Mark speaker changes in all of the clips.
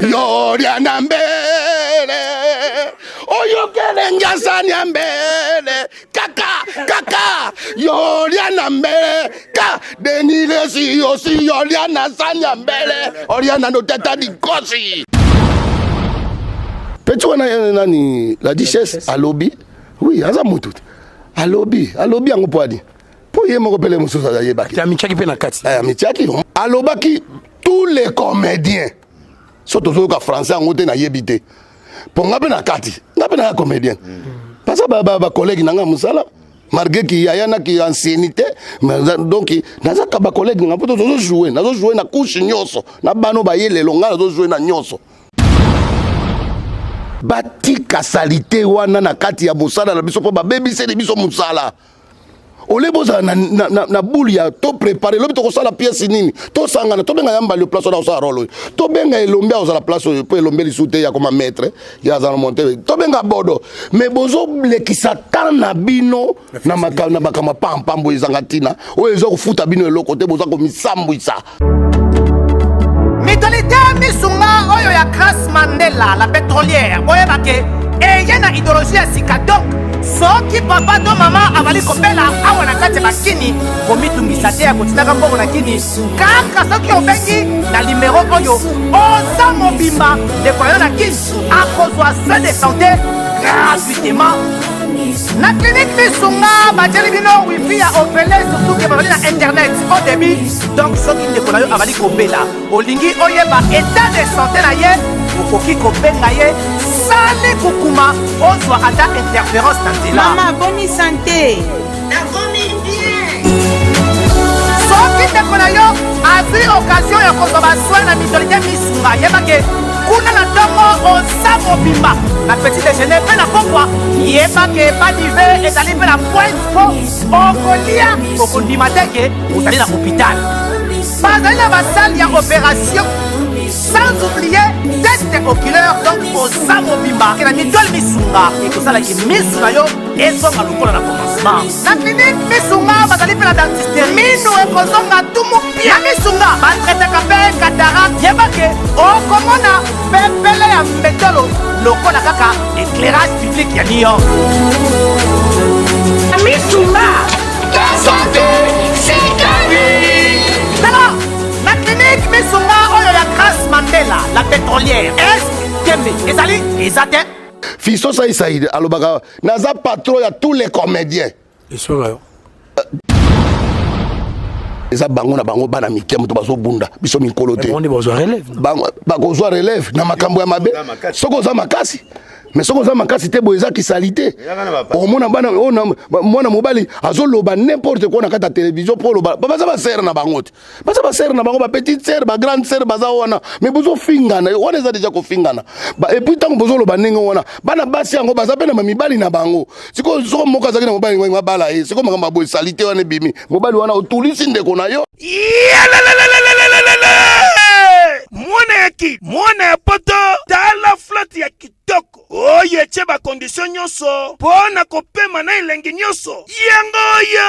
Speaker 1: Yoria na mbele oyokele ngasani ya mbele kaka kaka yoria na mbele ka denilesi yosi yoria na sani ya mbele oria na notata dikosi petit wana eh, nani la duchesse alobi oui aza motu te alobi alobi yango mpo ani mpo ye moko pele mosusu ayebaki
Speaker 2: amitiaki mpe na kati
Speaker 1: eh, amitiaki alobaki tous les comédiens so tozoyoka français yango te nayebi te mpo nga mpe na kati nga mpe naya comédien parce que bacollègue na nga mosala malgré ki yaya na ki anciennité mais donc nazaka bacollègue na nga mpo tozojoue nazojoue na couche nyonso na bano baye lelo nga nazojoue na nyonso batika salite wana na kati ya mosala na biso mpo babebiseli biso mosala ole bozala na, na, na, na boule ya to prépare lobi tokosala pièce nini tosangana tobenga ya mbali place wana osala role oyo tobenga elombe akozala place oyo mpo elombe lisusu te ya koma maître ye aza na monte tobenga bodo mais bozolekisa temps na bino na makambo ya pampambo ezanga ntina oyo eza kofuta bino eloko te boza komisambwisa
Speaker 3: Mutualité misunga oyo ya Grace Mandela la pétrolière boyeba ke eye na idéologie ya sika donc soki papa to mama azali kobela awa na kati ya bakini komitungisa te ya kotindaka mbongo na kini kaka soki obengi na limero oyo oza mobimba ndeko na yo na kini akozwa soin de santé gratuitement na clinique misunga batieli bino wifi ya ofele surtout ke bazali na internet au débit donc soki ndeko na yo azali kobela olingi oyeba état de santé na ye okoki kobenga ye sali kukuma ozwa ata interférence na nzela
Speaker 4: mama boni sante
Speaker 3: nakomi bien soki ndeko na yo azwi occasion ya kozwa basoin na mutualité misunga yebake kuna na ntongo oza mobimba na petit déjeuner mpe na pokwa yebake badive ezali mpe na pointe mpo okolia okondima te ke ozali na hôpital bazali na basale ya opération sans oublier test oculaire donc oza mobimba ke na mitole misunga ekosalaki misu na yo ezonga lokola na commencement na clinique misunga bazali mpe na dentiste minu ekozonga tumu pia na misunga batretaka mpe cataracte yeba ke okomona pepele ya mbetolo lokola kaka éclairage public ya new york misunga tala na clinique misunga oyo ya grace mandela la pétrolière est tembe ezali eza te
Speaker 1: Fiston Saï Saïd alobaka naza patron ya tous les comédiens.
Speaker 2: Eswaka yo.
Speaker 1: eza bango na bango bana mike moto bazobunda biso mikolo te bakozwa relève na makambo ya mabe soki oza makasi mais soki oza makasi te boye eza kisali te omona bana mwana mobali azoloba n'importe quoi na kati ya télévision mpo oloba baza basere na bango te baza basere na bango bapetite sere bagrande sere baza wana me bozofingana wana eza deja kofingana epuis ntango bozoloba ndenge wana bana basi yango baza mpe na mibali na bango sikoyo soko moko azalaki na mobali mabala ye sikoyo makambo ya boye salite wana ebimi mobali wana otulisi ndeko na yo
Speaker 5: mwana ya ki mwana ya poto tala flotte ya kitoko oyo etie bakondisio nyonso mpo na kopema na elengi nyonso yango oyo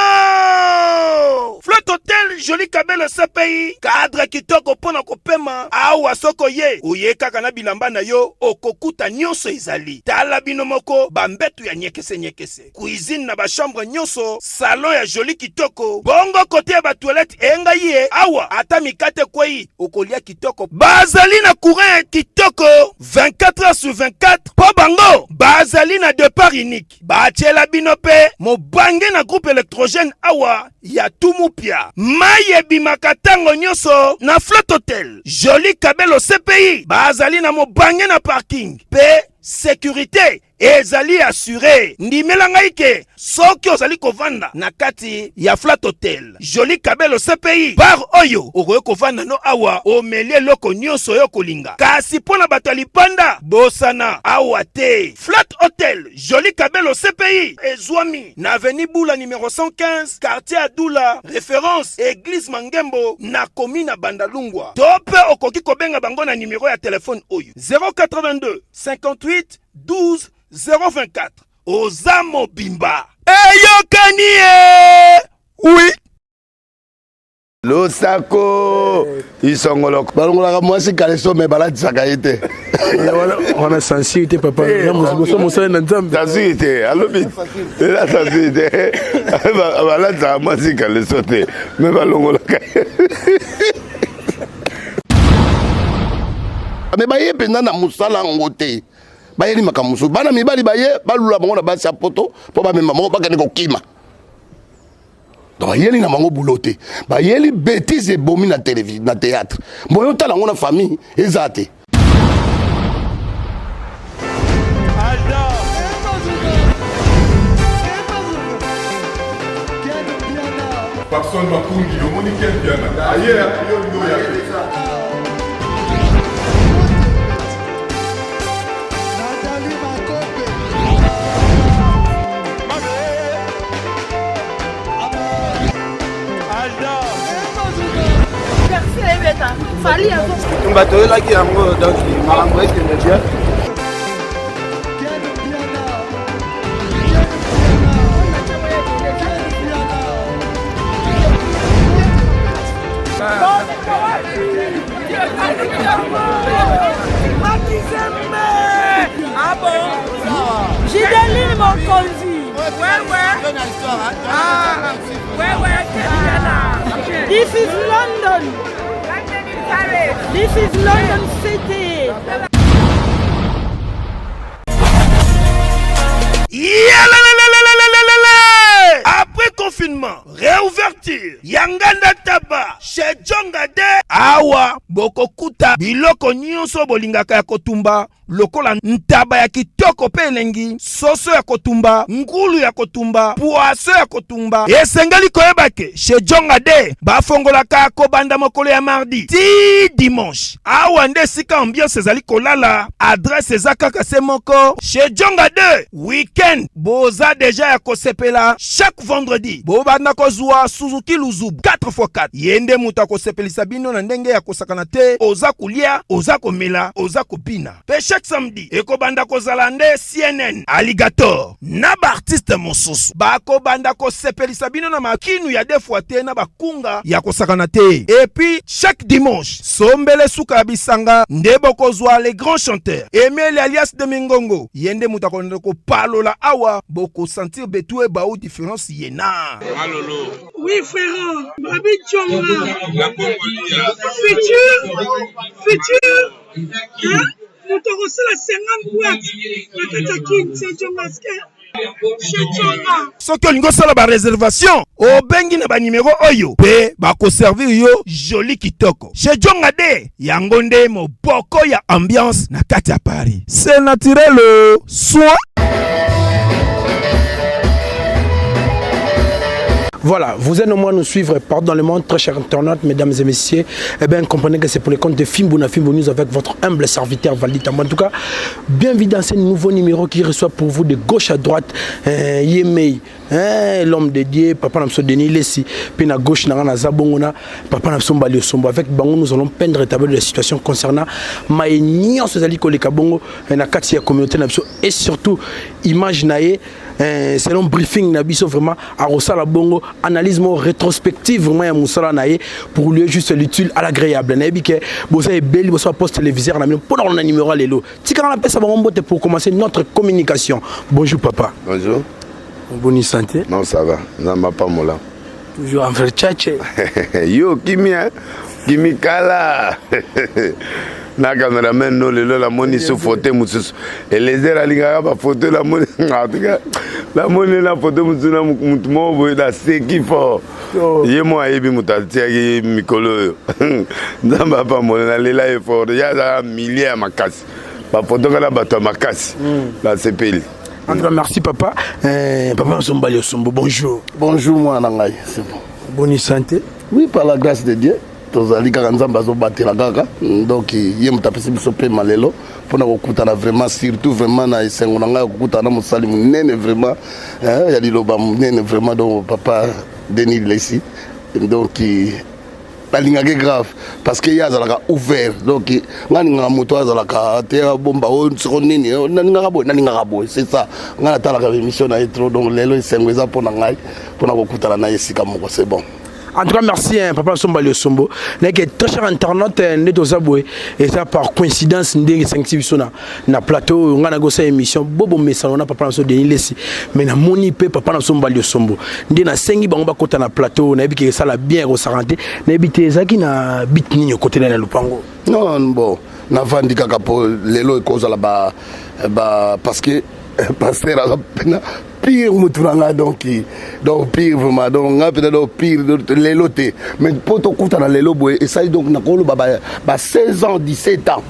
Speaker 5: flotte hotel joli kabelo cpi cadre kitoko mpo na kopema awa soko oye oye kaka na bilamba na yo okokuta nyonso ezali tala bino moko bambetu ya nyekese nyekese cuisine na ba chambre nyonso salon ya joli kitoko bongo kote ya batoilette engai ye awa ata mikate ekwei okolia kitoko bazali na courant ya kitoko 24 heures sur 24 mpo bango bazali na depart unique batiela bino mpe mobange na groupe électrogène awa ya tumupia mai ebimaka ntango nyonso na flotte hotel joli kabelo cpi bazali na mobange na parking mpe sécurité ezali assure ndimela ngai ke soki ozali kovanda na kati ya flat hotel joli kabelo cpi bar oyo okoki kovanda no awa omeli eloko nyonso oyo okolinga kasi mpo na bato ya lipanda bosana awa te flat hotel joli kabelo cpi ezwami na avenue bula numero 115 quartier adula référence église mangembo na komi na bandalungwa to mpe okoki kobenga bango na nimero ya telefone oyo 082 58 12 024 oza mobimba eyokani ye oui.
Speaker 2: Losako isongoloko.
Speaker 1: Balongolaka mwasi caleçon mais balatisaka ye te.
Speaker 4: Wana censure te papa. Ya moso mosali na Nzambe.
Speaker 2: Censure te, alobi. Eza censure te. Balatisaka mwasi caleçon te mais balongolaka ye.
Speaker 1: Mais baye mpenza na mosala yango te. Bayeli makambo mosusu. Bana mibali baye balula bango na basi ya poto mpo bamema bango bakende kokima. Donc bayeli na bango boulot te. Bayeli bêtise ebomi na télévision, na théâtre. Boyo tala yango na famille eza te.
Speaker 6: Papson Makungi, omoni Ken Mpiana aye yo ndo ya
Speaker 7: Tumba toyelaki yango donc makambo ekende bien.
Speaker 8: Gideline Mokonzi. This is London. This is London City.
Speaker 5: Yalalalalalalalala! Après confinement, réouverture ya nganda taba chez Djonga de awa bokokuta biloko nyonso bolingaka ya kotumba lokola ntaba ya kitoko mpe elengi, soso ya kotumba, ngulu ya kotumba, poisson ya kotumba. Esengeli koyeba ke chez Djonga de bafongolaka kobanda mokolo ya mardi ti dimanche. Awa nde esika ambiance ezali kolala, adresse eza kaka se moko chez Djonga de. Week-end boza deja ya kosepela chaque vendredi bobanda kozwa Suzuki Luzubu 4x4 ye nde moto akosepelisa bino na ndenge ya kosakana te, oza kolia, oza komela, oza kobina. Pe chaque samedi ekobanda kozala nde CNN, Alligator na ba artiste mosusu bakobanda kosepelisa bino na makinu ya deux fois te na bakunga ya kosakana te. Et puis chaque dimanche sombele suka ya bisanga nde bokozwa les grands chanteurs Emeli alias de Mingongo ye nde moto akolanda kopalola awa bokosentir betu ebau difference ye na
Speaker 9: Oui frère, Babi Djonga. Futur, futur, hein? Moto akosala 50 boîte na kati ya Kin, c'est Djonga
Speaker 5: Soki olingi osala ba reservation, obengi na ba numero oyo pe bakoservir yo joli kitoko. Chez Djonga de, yango nde moboko ya ambiance na kati ya Paris. C'est naturel soin.
Speaker 4: Voilà, vous êtes nombreux à nous suivre partout dans le monde, très chers internautes, mesdames et messieurs. Eh bien, comprenez que c'est pour les comptes de Fimbu na Fimbu News avec votre humble serviteur Valdi Tambo. En tout cas, bienvenue dans ce nouveau numéro qui reçoit pour vous de gauche à droite euh, Yemei, hein, l'homme de Dieu, papa Namso Denis Lessi, puis na gauche na na Zabongona, papa Namso Mbali Osombo. Avec Bango, nous allons peindre et tableau de la situation concernant Maye nyonso ezali koleka bongo na kati ya communauté na biso et surtout image na ye eh, selon briefing na biso vraiment akosala bongo analyse moko rétrospective vraiment ya mosala na ye pour lui juste l'utile à l'agréable. Nayebi ke boza ebeli bosa poste téléviseur na bino mpona kolanda numéro ya lelo. Tikaka napesa bango mbote pour commencer notre communication. Bonjour papa.
Speaker 2: Bonjour.
Speaker 4: Bonne santé.
Speaker 2: Non, ça va. Nzambe apambola.
Speaker 4: Toujours en vrai tchatche.
Speaker 2: Yo kimi hein? Kimi kala. Na cameraman no lelo namoni su photo mosusu. Eliezer alingaka ba photo namoni en tout cas namoni na photo mosusu na mutu moko boye naseki fort. Oh. Ye mo ayebi moto atiaki mikolo oyo. Nzambe apambola nalela ye fort. Ye azalaka milieu ya makasi. Ba photo kaka bato ya makasi. Nasepeli.
Speaker 4: En tout cas, merci papa. Papa Nsombali Osombo, bonjour.
Speaker 1: Bonjour moi na ngai, c'est bon.
Speaker 4: Bonne santé.
Speaker 1: Oui, par la grâce de Dieu. Tozali kaka Nzambe azobatela kaka. Donc ye moto apesi biso pema lelo mpona kokutana vraiment, surtout vraiment na esengo na ngai ya kokutana na mosali monene vraiment, hein, ya liloba monene vraiment, donc papa Denis Lessi. Donc nalingaki grave parce que ye azalaka ouvert. Donc ngai nalingaka moto azalaka te abomba oyo soko nini, nalingaka boye, nalingaka boye, c'est ça. Ngai natalaka émission na ye trop. Donc lelo esengo eza mpona ngai mpona kokutana na ye esika moko, c'est bon.
Speaker 4: En tout cas, merci, hein, papa Somba Liosombo. Neke très cher internaute, hein, nde toza boye, et ça par coïncidence ndenge sangisi biso na na plateau nga na gosa émission bobo mesano na papa na so Denis Lessi. Mais na moni pe papa na Somba Liosombo. Nde na sengi bango bakota na plateau, na yebi ke sala bien ko sarante, na yebi te ezaki na bit nini okotela na lupango.
Speaker 1: Non, bon, navandi kaka po lelo ekozala ba ba parce que pasteur aza pena pire mutu na nga donc donc pire vraiment donc nga pena donc pire lelo te mais mpo tokutana lelo boye esali donc nakoloba ba, ba 16 ans 17 ans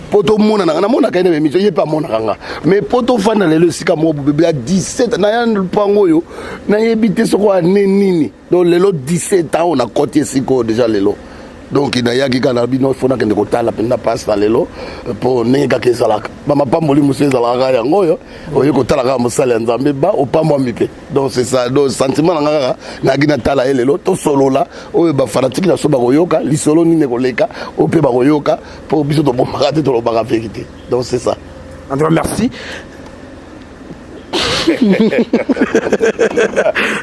Speaker 1: mpo tomonanaka namonaka ye na baémission ye mpe amonaka nga mais mpo tofanda lelo esika moko bobe ya 17 naya lupango oyo nayebi te soko ane nini donc lelo 17 ans oyo nakoti esika oyo déjà lelo donc nayaki kaka na bino fo nakende kotala mpenza pasta lelo mpo ndenge kaka ezalaka bamapamboli mosusu ezalaka kaka yango oyo oye kotala kaka mosali ya nzambe ba opambwami mpe donc c'est ça donc sentiment na nga kaka nayaki natala ye lelo tosolola oyo bafanatike na so bakoyoka lisolo nini ekoleka oyo mpe bakoyoka mpo biso tobomaka te tolobaka vérité donc c'est ça.
Speaker 4: En tout cas, merci.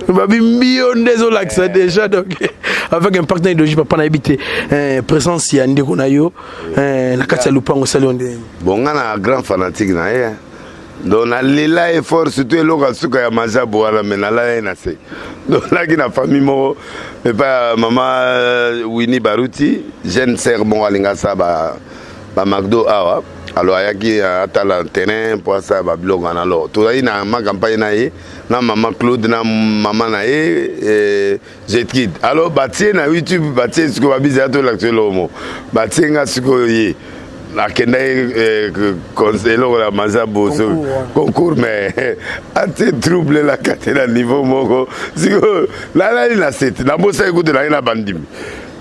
Speaker 4: Babi mbio nde ezolakisa déjà donc avec un partenaire idéologie papa nayebi te eh, présence ya ndeko na yo eh, na kati ya lupango osali yo ndenge.
Speaker 2: Bon, nga na grand fanatique na ye, donc nalela ye fort, surtout eloko ya suka ya majabu wana, me nalala ye na se. Donc naki na famille moko epai ya mama Winnie Baruti, jeune sœur moko alinga asala ba ba McDo awa. Alors ayaki atala terrain mpo asala babiloko wana. Alors tozali na ma campagne na ye na mama Claude na mama na ye Jetkid. Alors batie na YouTube, batie sikoyo babisi ya tolakisa eloko moko, batie nga sikoyo ye akendaki eloko ya mazabu concours, mais atie trouble na kati na niveau moko. Sikoyo nalali na sete, nabosaki kutu naye na bandimi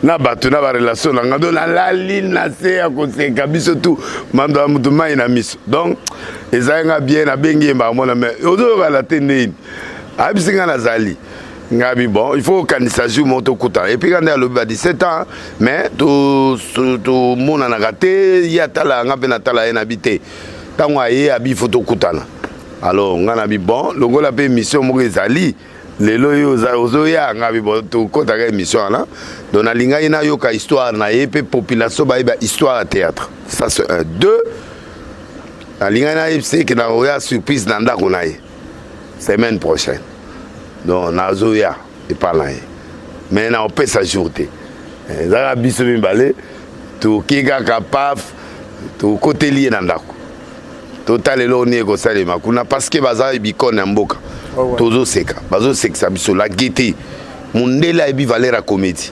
Speaker 2: na bato na barelation na nga, donc nalali na se ya koseka biso tu mando ya motu mai na miso. Donc ezali nga bien, nabengi ye mbaka mais ozoyokana te ndeni ayebisi nga nazali ngabi. Bon, il faut okanisa jour moko tokutana. Et puis ka nde alobi ba 17 ans, mais tomonanaka te. Ye atala nga mpe natala ye, nabi te. Ntango aye abi faut tokutana. Alors nga nabi bon, longola mpe émission moko ezali lelo oyo ozoya, nga bi bon, tokɔtaka émission wana. Donc nalingaki nayoka histoire na ye mpe population bayeba histoire ya théâtre. Ça c'est un. Deux, nalingaki nayebisa eke nakoya surprise na ndako na ye semaine prochaine. Donc nazoya epa na ye, mais naopesa jour te. Ezaka biso mibale toki kaka paf, tokoteli ye na ndako, totala eloko nini ekosalema kuna, parce que baza bikone ya mboka. Tozoseka, bazosekisa biso la gaieté. Mondele ayebi valeur ya comédie.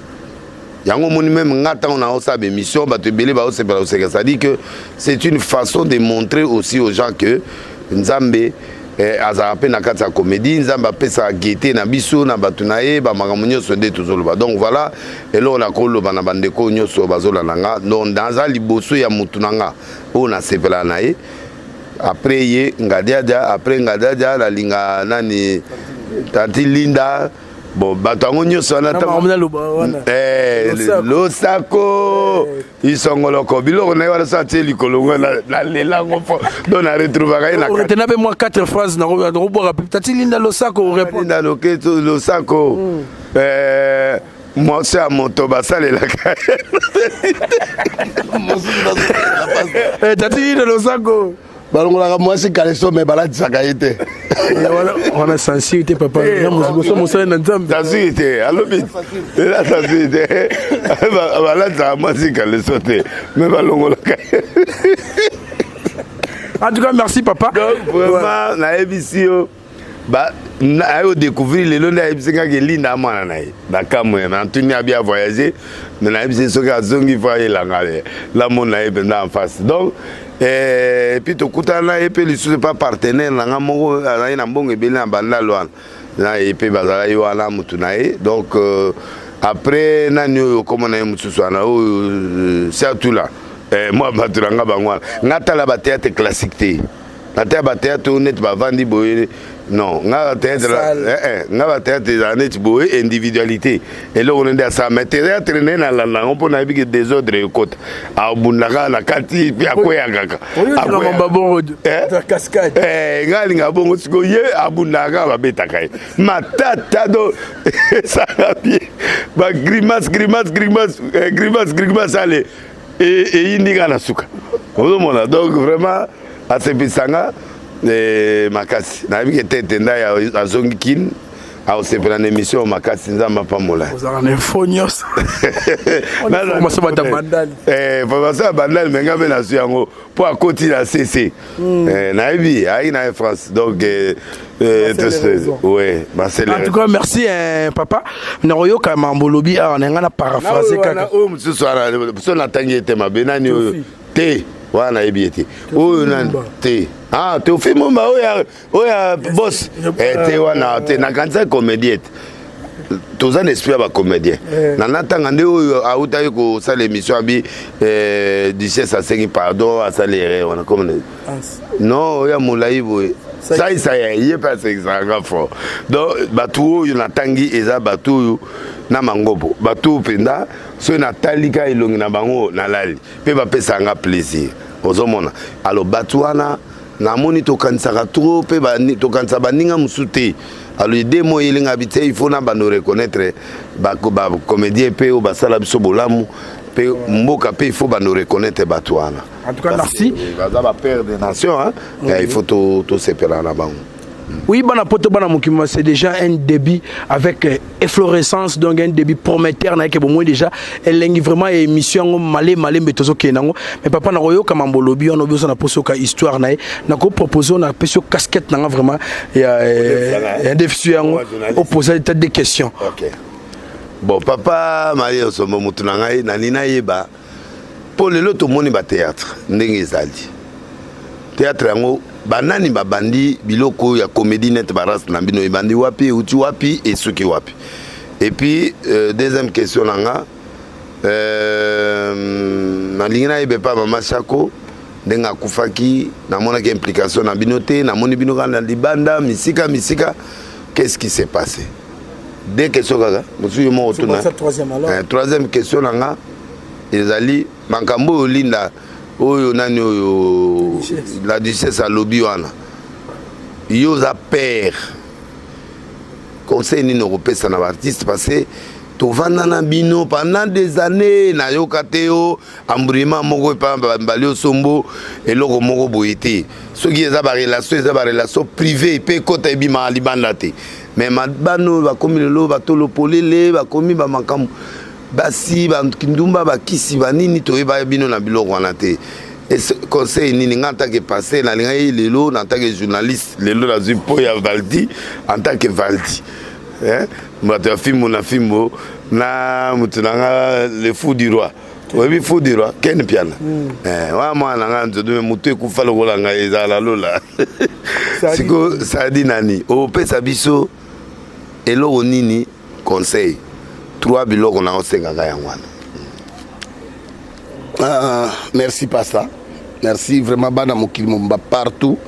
Speaker 2: Yango omoni même nga ntango naosala bémission, bato ebele baosepela koseka, c'est-à-dire que c'est une façon de montrer aussi aux gens que Nzambe azalaka mpe na kati ya comédie. Nzambe apesaka gaieté na biso na bato na ye, bamakambo nyonso nde tozoloba. Donc voilà eloko nakoloba na bandeko nyonso bazolanda nga. Donc naza liboso ya motu na nga oyo nasepelaka na ye, après ye Ngadiadia, après Ngadiadia nalinga nani, tanti Linda. Bon, bato yango nyonso wana, losako isongoloko biloko na ye wana so atie likolo ngo nalela yango fo. Donc na retrouvaka ye.
Speaker 4: Retena mpe mwa quatre phrases nakobwaka. Tati Linda losako.
Speaker 2: Linda loketo losako, mwasi ya moto basalelaka.
Speaker 4: Tati Linda losako.
Speaker 1: Balongolaka mwasi caleçon mais balatisaka ye te.
Speaker 4: Wana censure te, papa, moso mosali na Nzambe.
Speaker 2: Censure te, alobi eza censure te. Balatisaka mwasi caleçon te, mais balongolaka.
Speaker 4: En tout cas, merci papa.
Speaker 2: Donc vraiment nayebisi yo, aye odécouvrir lelo nde ayebisi ngaki Elinda mwana na ye nakamwe. Antuni abi avoyage, mais nayebisi soki azongi fo ayelanga lamona ye mpenza en face. Donc et puis tokutana na ye mpe lisusu epa partenaire na nga moko azalaki na mbongo ebele na bandalo wana, na ye mpe bazalaki wana motu na ye. Donc après nani oyo komona ye mosusu wana oyo Siatula, mwa bato na nga bango wana. Nga tala bathéâtre classique te, na te ya bathéâtre oyo neti bavandi boye. Non, nga théâtre, eh, eh, nga ba théâtre ezala neti boye individualité eloko nde asala, mais théâtre nde nalanda yango mpo nayebi ke désordre ekota, abundaka na kati mpe akweya kaka. Eh, nga alinga bongo. Sikoyo ye abundaka kaka, babetaka ye matata do esala bien, bagrimace, grimace, grimace, grimace, grimace, ale eyindi kaka na suka, ozomona. Donc vraiment asepelisanga makasi. Nayebi ke tete ndai azongi Kine, akosepela na émission makasi. Nzambe apambola.
Speaker 4: Ozalaka na info nyonso. Formation bata Bandali.
Speaker 2: Formation ya Bandali, me nga mpe nazwi yango mpo akoti na cc. Nayebi ayaki na France, donc ouais.
Speaker 4: Marcel. En tout cas merci, papa. Nakoyoka mambo olobi awa na ngai na paraphrase kaka.
Speaker 2: Oyo mosusu wana so natangi ete mabe nani oyo te, wana nayebi ye te. Oyo nani te? Ah, Théophile Mumba, oyo oyo boss te wana te. Nakanisa comédie ete toza na esprit ya bacomédien na natanga nde oyo autaki kosala émission abi duchesse asengi pardon, asali erreur wana comme non oyo ya molai boye saisa ye mpe asengisaka fort. Donc bato oyo natangi eza bato oyo na mangobo, bato oyo mpenza soki natali ka elongi na bango nalali mpe bapesaka nga plaisir, ozomona. Alors bato wana namoni tokanisaka trop mpe tokanisa baninga mosusu te. Alors idée mo eyelinga bi te, il faut na bando reconnaître bacomédien mpe oyo basala biso bolamu mpe mboka mpe, il faut bando reconnaître bato wana.
Speaker 4: En tout cas merci.
Speaker 2: Baza bapère de nation, hein? Il faut tosepela na bango.
Speaker 4: Oui, bana poto, bana mokima, c'est déjà un début avec efflorescence, donc un début prometteur na ke bon déjà elengi vraiment émission ngo malé malé mbe tozo nango. Mais papa, na koyoka mambolobi on obiso na poso ka histoire na na ko proposer na peso casquette nanga vraiment ya un défi yango oposer des tas de questions.
Speaker 2: OK. Bon, papa Marie Osombo, mutu na ngai nani nayeba mpo lelo tomoni bathéâtre ndenge ezali. Théâtre yango, banani babandi biloko ya comédie net barace na bino? Ebandi wapi, euti wapi, esuki wapi? Et puis deuxième question na nga, nalingi nayeba epa mama Chako ndenge akufaki, namonaki implication na bino te, namoni bino kaka na libanda misika misika. Qu'est-ce qui s'est passé? Deux questions kaka, mosusu yo moko tuna. Troisième question na nga ezali makambo oyo Linda, oyo nani, oyo la duchesse alobi wana. Yo oza père, conseil nini okopesa na baartiste? Parce que tovanda na bino pendant des années, nayoka te yo embrouillement moko epa bali osombo eloko moko boye te. Soki eza barelation, eza barelation privé mpe ekɔta ebimaka libanda te. Mais bana oyo bakomi lelo batolo polele, bakomi bamakambo basi bakindumba, bakisi, banini, toyeba bino na biloko wana te. Conseil nini? Nga en tant que pasteur nalingaki lelo, en tant que journaliste lelo nazwi mpo ya Valdi, en tant que Valdi, bato ya fimbo na fimbo na motu na nga le fou du roi. Oyebi fou du roi Ken Piana, wana mwana na nga nzoto me motu ekufa lokola ngai ezala lola. Sikoyo sadi nani opesa biso eloko nini, conseil? Trois biloko na osengaka yango wana.
Speaker 1: Ah, merci pasta, merci vraiment. Bana mokili mobimba partout,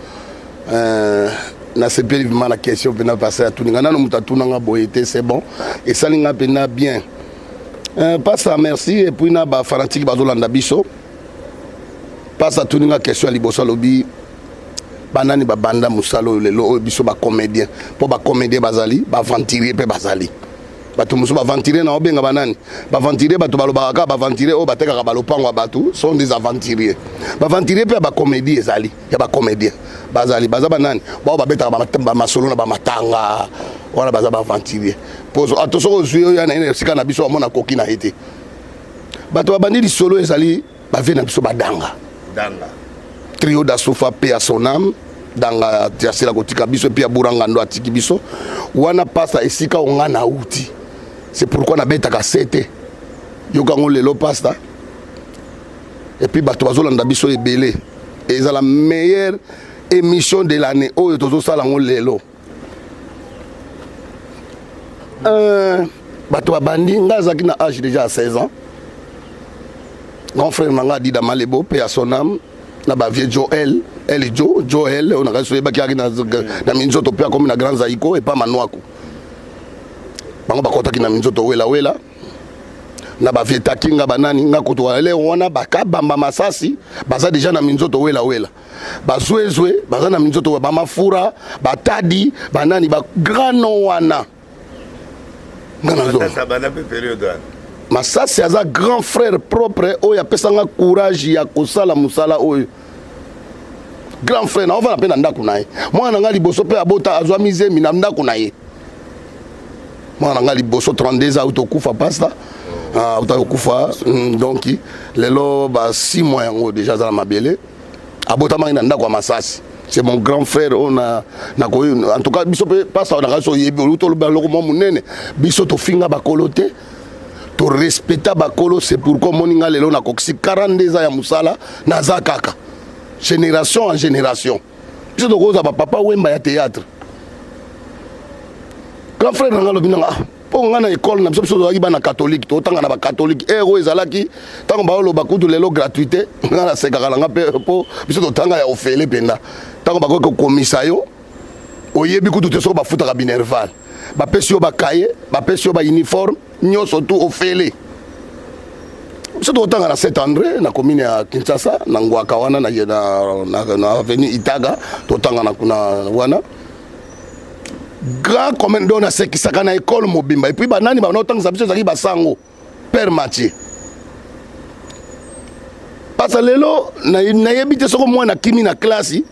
Speaker 1: nasepeli vraiment na question mpena pasta atuninga nano moto atunanga boye te. C'est bon, esali nga mpena bien, pasta, merci. Et puis na bafanatike bazolanda biso, pasta atuninga question ya liboso, alobi banani babanda mosala oyo lelo oyo biso bacomédien? Mpo bacomédien bazali, baaventurier mpe bazali. Bato mosusu baaventurier na obenga banani? Baaventurier, bato balobaka kaka baaventurier oyo batekaka balopango ya bato sont des aventuriers. Baaventurier mpe ya bacomédie ezali, ya bacomédien bazali. Baza banani? Bao babetaka bamasolo na bamatanga wana, baza baaventurier. Po ato soki ozwi oyo ya na ye na esika na biso, amona koki na ye te. Bato babandi lisolo ezali bavie na biso badanga.
Speaker 2: Danga.
Speaker 1: Trio d'Asufa, paix à son âme. Danga asila kotika biso, epi aburanga ndo atiki biso wana. Pasta, esika onga nauti, c'est pourquoi nabetaka se te. Yokango lelo pasta, et puis bato bazolanda biso ebele, ezala meilleure émission de l'année oyo tozosala yango lelo. Bato babandi, ngai azalaki na âge déjà à 16 ans. Grand frère na ngai Adida Malebo, paix à son âme. Na ba vieux Joel, El Jo, Joel oyo nakasi oyebaki yaki na, na minzoto mpe akomi na Grand Zaiko epa Manuaku. Bango bakotaki na minzoto wela wela na ba vieux Takinga banani nga kutu ele wana bakabamba masasi baza deja na minzoto wela wela bazwezwe baza na minzoto bamafura batadi banani ba grand nom wana nga nazo masasi aza grand frère propre oyo apesa nga courage ya kosala mosala oyo grand frère naofanda mpe na ndako na ye mwana na nga liboso mpe abota azwa mizemi na ndako na ye mwana na nga liboso 32 ans auta okufa pasta ah, auta kokufa mm, donc lelo ba 6 mois yango déjà aza na mabele abotamaki na ndako ya masasi c'est mon grand frère oyo na, na koyi en tout cas biso mpe pasta na biso oyebi oluti oloba eloko mwa monene biso tofinga bakolo te torespecta bakolo c'est pourquoi omoni nga lelo nakokisi 42 ans ya mosala naza kaka génération en génération biso tokozwa bapapa wemba ya théâtre grand frère na nga alobi nanga ah, mpo nga na ekole na biso biso tozalaki bana catholique totanga na bacatholique ere oyo ezalaki ntango baoloba kutu lelo gratuité nga nasekaka na nga mpe mpo biso totanga ya ofele mpenza ntango bakoki kokomisa yo oyebi kutu te soko bafutaka minerval bapesi yo bakaye bapesi yo bauniforme nyonso tu ofele biso tokotanga na saint andré na commune ya kinshasa na ngwaka wana na, na, na, na avenue itaga totanga na kuna wana grand commun donc nasekisaka na ekole mobimba epuis banani bana otangisa biso ezalaki basango père mathieu pasa lelo nayebi te soko mwana akimi na klasi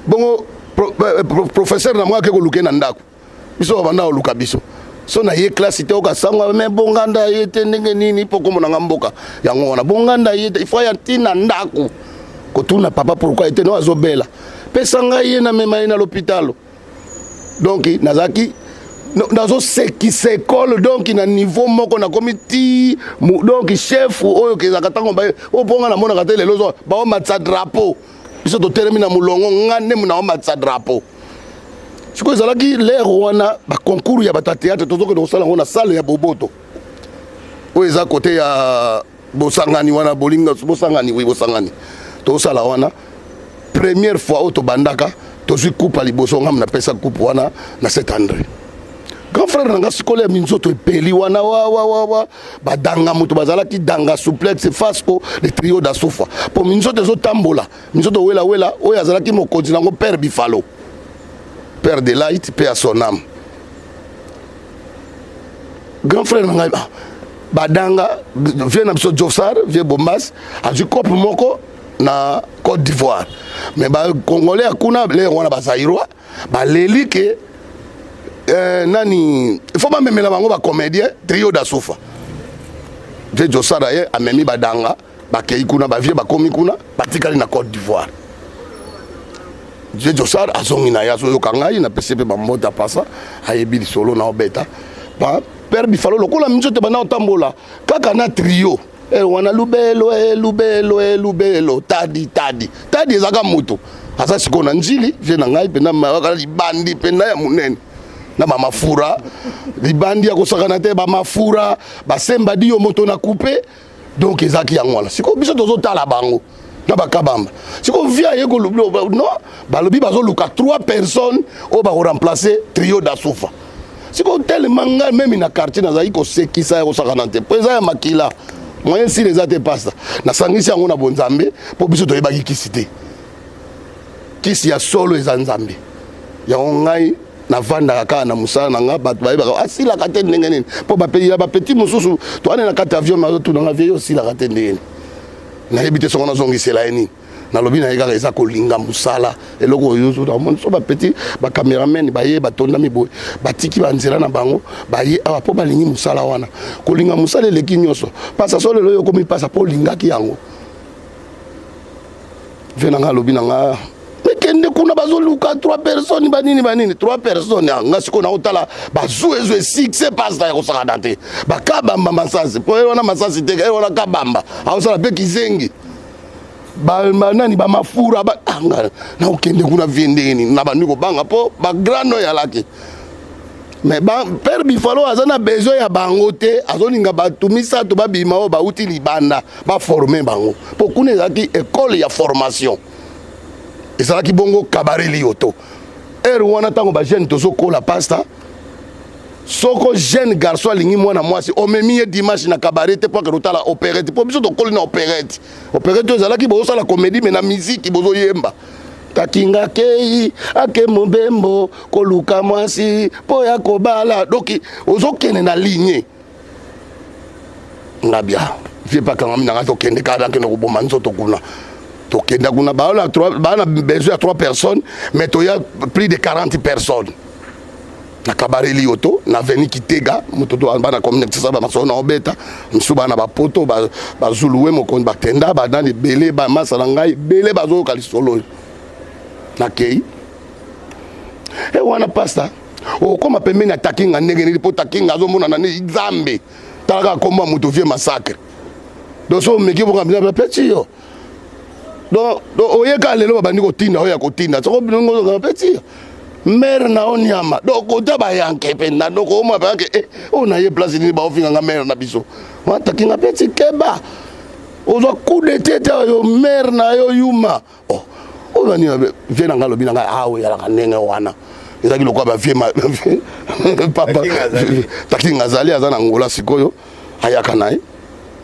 Speaker 1: bongo eh, professeur na mwa ake koluka ye na ndako biso babanda koluka biso so na ye klasi te okasango me bonganda ye te ndenge nini mpo komona nga mboka yango wana bonganda ye te ifo ya ntina ndako kotuna papa pourkui ete no azobela pesa ngai ye namema ye na lopitalo donc nazalaki nazosekisa ekole donc na niveau moko nakomi ti donc chef oyo kezalaka ntango oyo mpo nga namonaka te lelo baomatisa drapeau biso totelemi na molongo nga nde naomatisa drapeau sikoyo ezalaki lere wana baconcours ya bato ya théâtre tozokende kosala yango na salle ya boboto oyo eza kote ya bosangani wana bolinga bosangani wi bosangani tosala wana première fois oyo tobandaka tozwi coupe ya liboso ngambo napesa coupe wana na saint andré grand frère na nga sikolo ya minzoto epeli wana wawawawa badanga moto bazalaki danga souplexe fasco le trio dasufa mpo minzoto ezotambola minzoto welawela oyo azalaki mokonzi nango père bifalo père de light mpe ya son âme grand frère na ngai ah, badanga vieux na biso jofsar vieux bombas azwi cope moko na côte d'ivoire mais bacongolais ya kuna lere wana bazairois baleli ke eh, nani il faut bamemela bango bacomédien trio dasufa vieux josar aye amemi badanga bakei kuna bavie bakomi kuna batikali na côte d'ivoire vieux josar azongi na ye azoyoka ngai napesi mpe bambote apasa ayebi lisolo na obeta père bifalo lokola minzoto ebanda kotambola kaka na trio eh, wana lubelo e lubelo e lubelo tadi tadi tadi ezaka moto aza sikoyo na njili vie na ngai mpenza libandi mpenza ya monene na bamafura libandi ya kosakana te bamafura basemba diyo moto na coupe donc ezalaki yango wana sikoyo biso tozotala bango na bakabamba sikoyo vie aye non balobi bazoluka trois personnes oyo bakoremplace trio dasufa sikoyo telema ngai meme na quartier nazalaki kosekisa ya kosakana te mpo eza ya makila moyen sila eza te pasta nasangisi yango na bonzambe mpo biso toyebaki kisi te kisi ya solo eza nzambe yango ngai navandaka kaka na mosala na nga bato bayebaka asilaka te ndenge nini mpo ya bapeti mosusu toane na kati avion me azotuna nga vie yo osilaka te ndenge nini nayebi te soko nazongisela ye nini nalobi na ye kaka eza kolinga mosala eloko oyo ozomona so bapeti bacameraman baye batondami boye batiki banzela na bango baye awa mpo balingi mosala wana kolinga mosala eleki nyonso pasa so lelo oyo okomi pasa mpo olingaki yango ve na nga alobi na nga mekende kuna bazoluka trois personnes banini banini trois personnes ah, nga sikoyo naotala bazuezue succès pasta ya kosakana te bakabamba masasi mpo ye wana masasi te ye wana kabamba aosala mpe kizengi banani bamafura ah, nga nakokende kuna vie ndenge nini na bandi kobanga mpo bagrand oyo alaki mais ba, père bifalo aza na besoin ya bango te azolinga bato misato babima oyo bauti libanda baforme bango mpo kuna ezalaki ekole ya formation. Ezalaki bongo cabaret Liyoto. Heure wana ntango bajeune tozokola, pasta, soko jeune garçon alingi mwana mwasi, omemi ye dimanche na cabaret te mpo akende otala opérette, mpo biso tokoli na opérette. Opérette oyo ezalaki bozosala comédie mais na miziki, bozoyemba takinga kei ake mobembo koluka mwasi mpo ya kobala. Donc ozokende na ligne ngabia vie pakangami nanga, tokende kaka, nakende koboma nzoto kuna. Tokenda kuna, baa na besoin ya 3 personnes, mais toya plus de 40 personnes na cabaret Liyoto na avenue Kitega. Moto to bana commune Kinshasa, bamasolo na obeta mosusu, bana bapoto, bazuluwe mokonzi, bakenda banani ebele, bamasa na ngai ebele bazoyoka lisolo oyo. Nakei e wana, pasta, okóma pembeni ya Takinga ndenge nini, mpo Takinga azomonana ni Nzambe. Tala kaka kombo ya moto, vieux Massacre. Donc so omeki boka peti yo, donc oyeka lelo babandi kotinda oyo ya kotinda, soko peti mare na yo nyama. Donc kota bayanke mpenza, donc omona bayanke e oyo na ye place nini baofinganga mare na biso. Watakinga peti keba, ozwa coup de tete oyo mare na yo yuma. Oh, oyo nani vieux na ngai alobi na ngai awa ezalaka ndenge wana, ezalaki lokola bavieux papa Takinga azali, aza na Ngola sikoyo, ayaka na ye.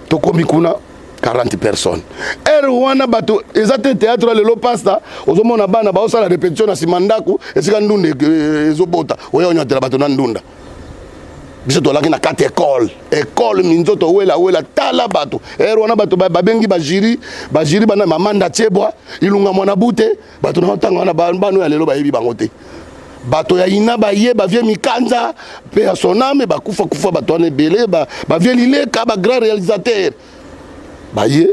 Speaker 1: Tokomi kuna 40 personnes. Heure wana bato eza te théâtre. Lelo, pasta, ozomona bana baosala répétition na nsima ndako esika ndunda ezobota, oya onyatela bato na ndunda. Biso tolaki na kati école, école minzoto wela wela. Tala bato heure wana, bato babengi bajury, bajury bana Mamanda Tiebwa, Ilunga Mwana Bute, bato na ntango wana, bano ya lelo bayebi bango te. Bato ya ina baye, bavieux Mikanza mpe ya soname, bakufa kufa bato wana ebele, bavieux Lileka, bagrand réalisateur baye.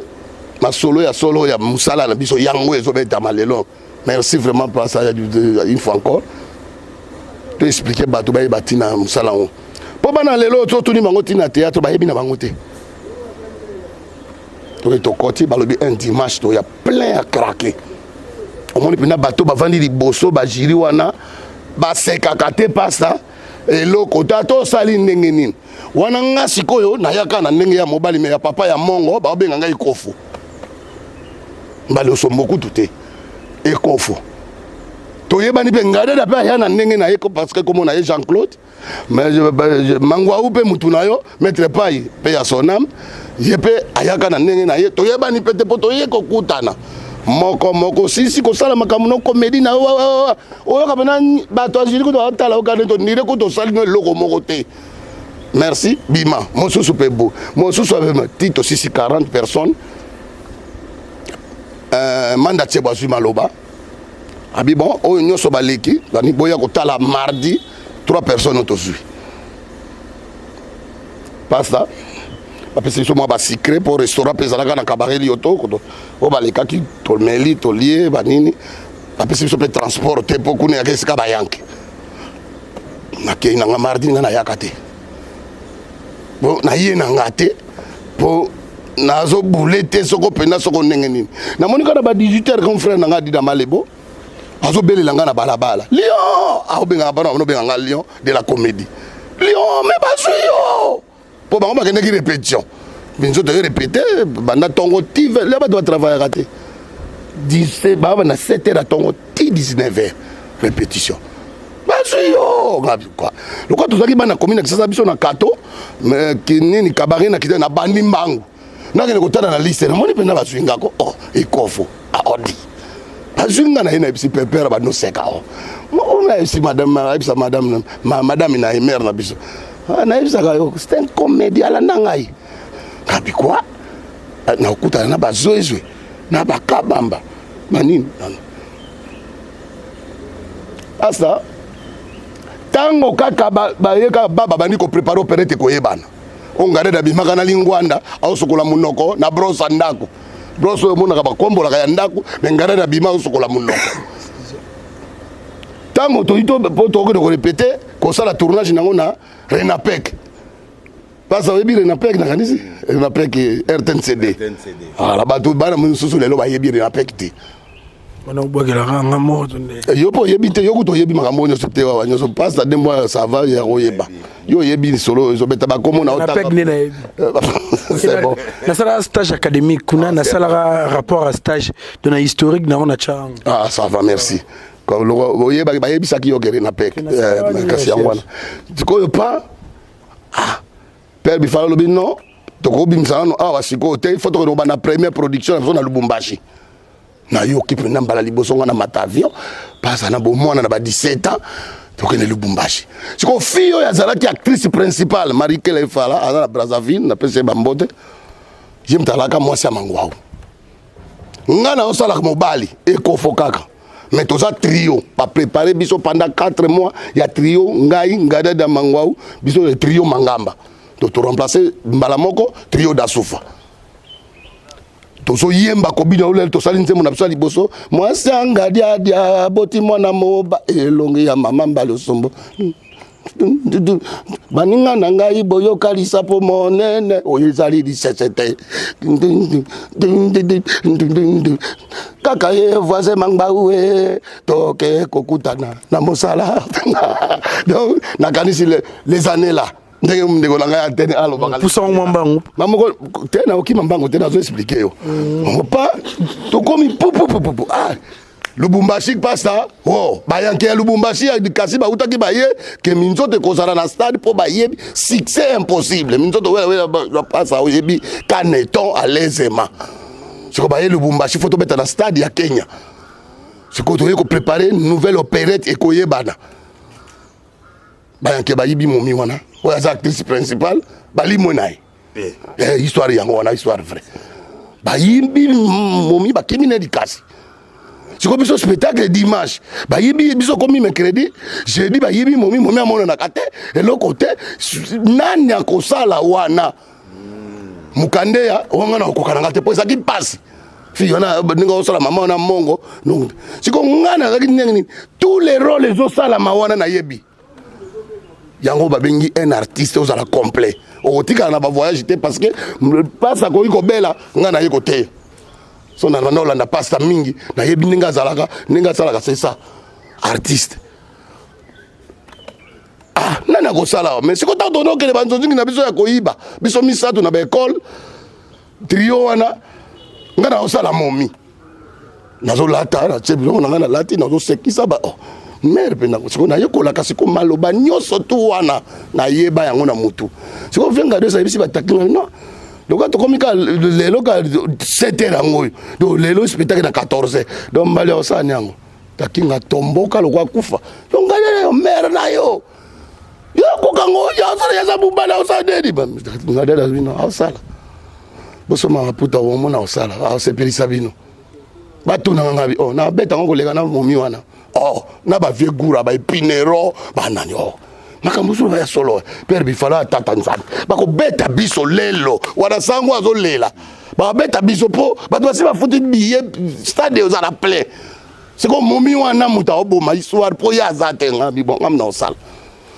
Speaker 1: Masolo ya solo ya mosala na biso yango ezobetama lelo. Merci vraiment, pasa, une fois encore to expliquer bato bayeba ntina ya mosala yango, mpo bana lelo totuni bango ntina théâtre, bayebi na bango te. Toke tokoti, balobi un dimanche toya plein ya craquer. Omoni mpenza bato bavandi liboso, bajury wana basekaka te, pasta, eloko te. Ata osali ndenge nini wana, nga sikoyo nayaka na ndenge ya mobali mais ya papa ya mongo, baobenga ngai Kofu mbali osombo kutu te, ekofu toyebani mpe. Ngadada mpe aya na ndenge na ye parce que komona ye Jean Claude mais Mangwau mpe mutu na yo maître Pai mpe ya sonam, ye mpe ayaka na ndenge na ye, toyebani mpe te, mpo toye kokutana moko moko sisi kosala makambo no comédie na oyoka mpena bato azili kutu batala oka nde tondire kutu osali no eloko moko te. Merci, bima mosusu mpe bo mosusu abema ti tosisi 40 personnes. Manda tie bazwi maloba, abi bon, oyo nyonso baleki bani boya kotala mardi, 3 personnes tozwi. Pasta, bapesi biso mwa basucré mpo restaurant mpe ezalaka na cabaret Liyoto. Oyo balekaki, tomeli, tolie banini, bapesi biso mpe transport te mpo kuna yaka esika bayanke. Nakei nanga mardi, nga nayaka te, po naye na nga te, mpo nazobule te. Soko mpenza soko ndenge nini, namoni kaka na ba 18 heures, comme frère na nga Adida Malebo azobelela nga na balabala, Lion, aobengaka bana, banobenga nga Lion de la comédie, Lion mais bazwi yo, mpo bango bakendaki répétition. Minzoto yo répété banda ntongo ti le bato batravaillaka te, baa na 7 heures ya ntongo ti 19 heures répétition. Bazwi yo lokola tozalaki bana komi na Kisasa, biso na kato nini cabaret na kita na bandi mbangu, nakende kotala na liste, namoni mpenza bazwi ngako. Oh, ekofo aodi bazwi nga na ye, nayebisi pepere, bandoseka. O nayebisi madame, nayebisa madame, madame na ye, mare na biso, nayebisaka yo, c'est un comédie, alanda ngai ngabi kwa nakokutana na bazwezwe na bakabamba manini. Asa ntango kaka baye kaka ba babandi koprépare opérette, koyebana oyo ngadede abimaka na lingwanda, aosokola monoko na brosse ya ndako, brosse oyo omonaka bakombolaka ya ndako, mais ngadede abima aosokola monoko. Ntango toyi po tokokende korépéter, kosala tournage nango na Renapec. Pasa, oyebi Renapec? Nakanisi Renapec, RTNCD. Ala bato bana mosusu lelo bayebi Renapec te.
Speaker 4: Wana obwakelaka nga moko to nde.
Speaker 1: Eh, yo mpo oyebi te, yo kutu oyebi makambo oyo nyonso te wawa nyonso pasta nde mwa ça va ya koyeba. Yo oyebi lisolo oyo ezobeta bakomo na
Speaker 4: Na
Speaker 1: otanga.
Speaker 4: pec nde nayebi.
Speaker 1: C'est bon.
Speaker 4: Nasalaka stage académique kuna nasalaka rapport à stage to na historique nango na tya yango.
Speaker 1: Ah, ça va, merci. Comme loko oyebaki bayebisaki yo kere na pec. Eh, kasi yango wana. Sikoyo pa ah Père Bifala alobi non, tokobimisa nano awa sikoyo te, il faut tokende kobanda première production na biso na Lubumbashi. Nayoki mpenza mbala liboso nga na mata avion pasa na bomwana na ba 17 ans tokende Lubumbashi. Sikoyo fille oyo azalaki actrice principale Marie Kele Efala aza na Brazzaville, napesi ye bambote. Ye moto alaka mwasi ya mangwau. Nga na osalaka mobali ekofo kaka. Mais toza trio, ba préparer biso pendant 4 mois ya trio ngai Ngadada Mangwau biso le trio Mangamba. To to remplacer mbala moko trio Dasufa. Tozoyemba kobina olele tosali nzembo na biso ya liboso mwasi ya ngadiadia aboti mwana moba elongi ya mama mbali osombo baninga na ngai boyoka lisapo monene oyo ezali lisese te kaka ye voisin mangbau e toke kokutana na mosala donc nakanisi les années là ndenge ndeko na ngai antene alobaka
Speaker 4: pusa mwa mbangu
Speaker 1: mamoko te naokima mbangu te nazo explike yo mm. pa tokomi pupupupupu ah Lubumbashi pasta oh bayanke ya Lubumbashi ya kasi bautaki baye ke minzoto ekozala na stade mpo bayebi succès impossible minzoto wela wela pasta oyebi caneton alaisément siko baye Lubumbashi fo tobeta na stade ya Kenya sikoyo toye koprépare nouvelle opérette ekoyebana bayanke bayibi momi wana oyo aza actrice principale balimwe na ye eh. eh, histoire yango wana histoire vrai bayibi momi bakimi ne likasi sikoyo biso spectacle dimanche bayibi biso komi mercredi jeudi bayibi momi momi amonanaka te eloko te nani akosala wana mukandeya wanga na okoka na nga te mpo ezalaki mpasi fille wana ndenge osala mama wana mongo sikoyo ngai nazalaki ndenge nini tous les rôles ezosalama wana nayebi yango babengi un artiste ozala complet okotikala na bavoyage te parce que pasi akoki kobela ngai naye koteya so na banda olanda pasta mingi nayebi ndenge azalaka ndenge asalaka c'est ça artiste ah nani akosala mais sikoyo ntango tokende banzonzingi na biso ya koyiba biso misato na baekole trio wana ngai nakosala momi nazolata natie biloko na ngai nalati nazosekisa ba oh, mare mpe sikoyo nayekolaka sikoyo maloba nyonso tu wana nayeba yango na motu sikoyo venga dos ayebisi bataki ngai non lokola tokomi ka lelo ka 7 heures yango oyo donc lelo spectacle na 14 heures donc mbali ya kosala ni yango takinga tomboka lokola kufa donc ngai nayo mare na yo yo koka ngo yo osala yaza mobali osala nini ngadada bino aosala bosomba maputa omona osala asepelisa bino batunaka ngabi oh nabeta yango koleka na momi wana oh na bavieux gura baepinero banani oh makambo mosusu ya solo pere bifala ya tata nzambe bakobeta biso lelo wana sango azolela bakobeta biso mpo bato basi bafuti biye stade ozala plein siko momi wana moto aoboma histoire mpo ye aza te nga bibonga mna osala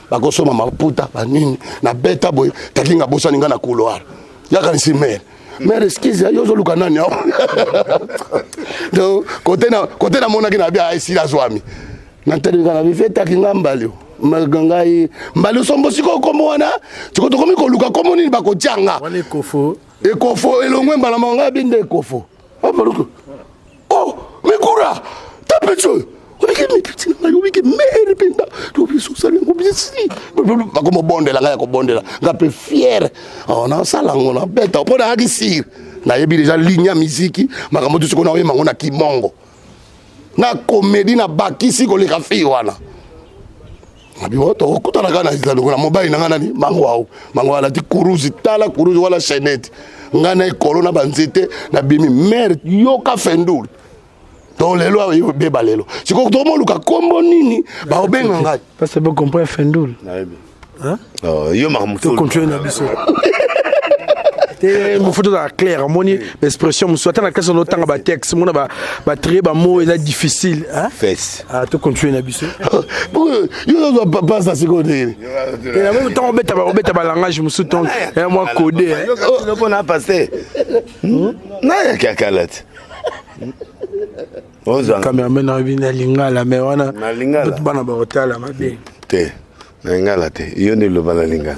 Speaker 1: bakosomba maputa banini na beta boye takinga bosani nga na couloir yakanisi mere mere excuse yo ozoluka nani awa donc kote na kote namonaki na bia esila azwami natelemika na bife etaki nga mbali ngai mbali osombo sikoyo nkombo wana sikoyo tokomi koluka nkombo nini bakotia nga
Speaker 4: ekofo
Speaker 1: ekofo elongwe mbala moko ngai binde ekofo oh mikura tapeti oyo obiki mipiti na ngai obiki mere mpenza tobisosala yango bisi bakomobondela ngai ya kobondela ngai mpe fiere oh, nasala yango nabeta mpo nayaki sire nayebi deja ligne ya miziki makambo tu sikoyo naoyema yango na kimongo na komedi nabakisi koleka fille wana abi tokokutana kaka na lokola mobali na ngai nani mangwau mangwau alati kuruzi tala kuruzi wala chainete ngai na ekolo na banzete nabimi mere yoka fendul donc lelo ebeba lelo sikoyo tokomoluka nkombo nini baobenga ngai
Speaker 4: parce que comprendre fendul
Speaker 2: nayebi oh, yo makambo
Speaker 4: tocontinue na biso te mofu tozala clair omoni baexpression mosusu ata na classe ozotanga batexte mona batrie bamo eza difficile
Speaker 2: fesse
Speaker 4: ah, tocontinue na biso
Speaker 1: yo ozwa pasa sikoyo ndenge
Speaker 4: ntango obeta obeta balangage mosusu to mwa code
Speaker 2: mpona paster nayaki akala te.
Speaker 4: Cameraman na bino lingala mais wana bana bakotala mabe.
Speaker 2: Te. Na lingala te. Yo nde loba na lingala.